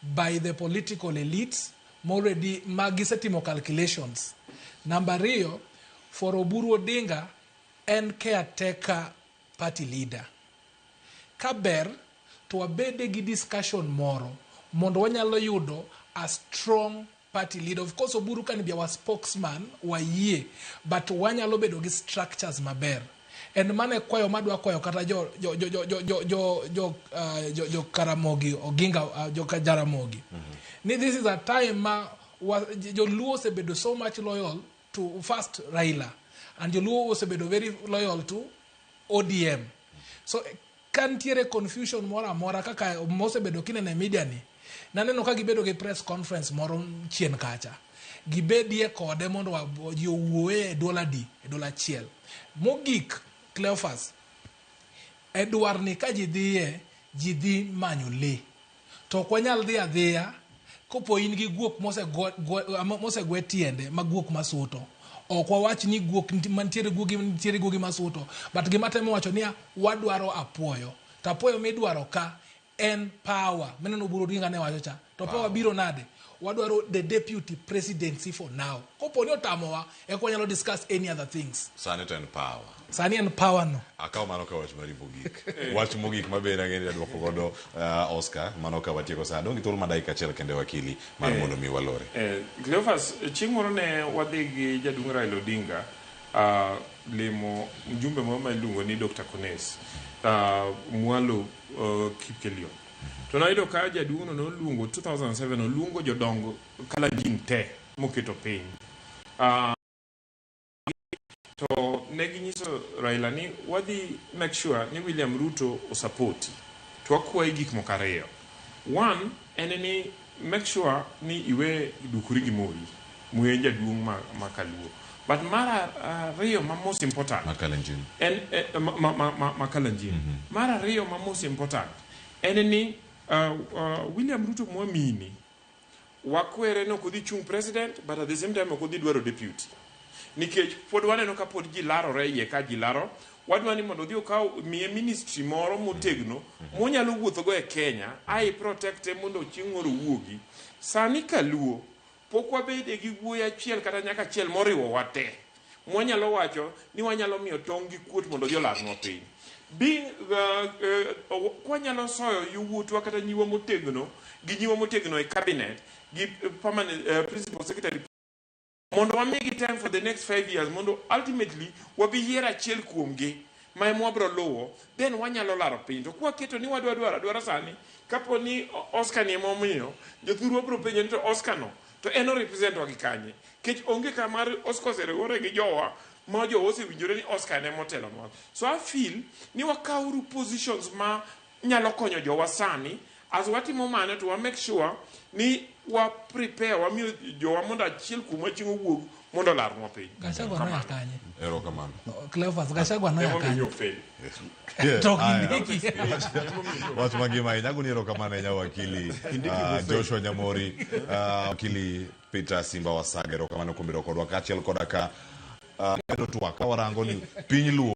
by the political elites already ma gisetimo calculations. Namba ariyo, for Oburu Odinga en caretaker party leader. Ka ber to wabede gi discussion moro mondo wanyalo yudo a strong party leader. Of course Oburu can be our spokesman, wayie, but wanyalo bedo gi structures maber. En mane kwayo madwa kwayo kata jo Karamogi Oginga jo Jaramogi. Ni this is a time ma joluo osebedo so much loyal to first Raila and joluo osebedo very loyal to ODM. So ka nitiere confusion moro amora kaka mosebedo kineno e media ni naneno ka gibedo gi press conference moro chien kacha gibedie kode mondo ji owuoye e duol adi e duol achiel mogik. Cleophas E dwarni ka ji dhiye, ji dhi manyo lee. To ok wanyal dhi adhiya kopo in gi guok mosegwe tiende ma guok masuto. Ok wawach ni guok mantiere guogi nitiere guogi masuto. But gima atemo wacho niya, wadwaro apuoyo. To apuoyo midwaro ka en power. Mineno Oburu Odinga ne wacho cha. To power biro nade? Wadwaro the deputy presidency for now. Kopo ni otamowa, eka wanyalo discuss any other things. Sani to en power. Sani en power no. Akaw mano ka wach mari mogik. Wach mogik ma bende ang'e ni adwoko godo Oscar, mano ka watieko sa. Adong' gi thuolo mar dakika achiel kende wakili mar mondo mi walore. Cleophas, chieng' moro ne wadhi gi jaduong' Raila Odinga limo mjumbe moro ma iluongo ni Dr. Kones mwalo Kipkelion. To nayudo ka jaduong' no noluongo 2007 oluongo jodong Kalenjin te moketo piny. To ne ginyiso Raila ni wadhi make sure ni William Ruto osapoti. To wakwayi gik moko ariyo. One en ni make sure ni iwe dukori gi Moi. Moi en jaduong' ma Kaluo. But mar ariyo ma most important Ma Kalenjin. En ma Kalenjin. Mar ariyo ma most important en ni William Ruto mwamini wakwere ni ok odhi chung president but at the same time ok odhi dwaro deputy. Nikech pod waneno ka pod ji larore iye ka ji laro, wadwa ni mondo odhi okaw miye ministry moro motegno monyalo wuothogo e Kenya ai protecte mondo chieng' moro owuogi. Sani Kaluo pok wabede gi wuoyi achiel kata nyaka achiel moriwo wa te. Mwanyalo wacho ni wanyalo miyo tong' gi kuot mondo odhi olarnwa piny. Kwanyalo soyo yowuotwa kata nyiwa motegno gi nyiwa motegno e cabinet gi permanent principal secretary mondo wamigi time for the next 5 years mondo ultimately wabi yiero achiel kuomgi ma ema wabiro luwo, then wanyalo laro piny. To kwaketo ni wadwa dwaro adwara sani, kapo ni Oscar ni ema omiyo, jothurwa biro penjo ni to Oscar no to en o represent wa gi kanye? Kech onge kama Oscar oseriwore gi jowa ma jowa osewinjore ni Oscar ne motelonwa. So I feel ni wakawuru positions ma nyalo konyo jowa sani. As watimo mano to wa make sure ni wa prepare, wamiyo jowa mondo achiel kuomwa chieng' owuog mondo olarnwa piny. Gachagua noya kanye? Erokamano. Cleophas, Gachagua noya kanye? To Aya. Kindiki. Wach mangima ahinya. Agoni erokamano ahinya wakili Joshua Nyamori, wakili Peter Simba Wasaga, erokamano kuom bedo kodwa kaachiel koda ka twak ka warango ni piny Luo.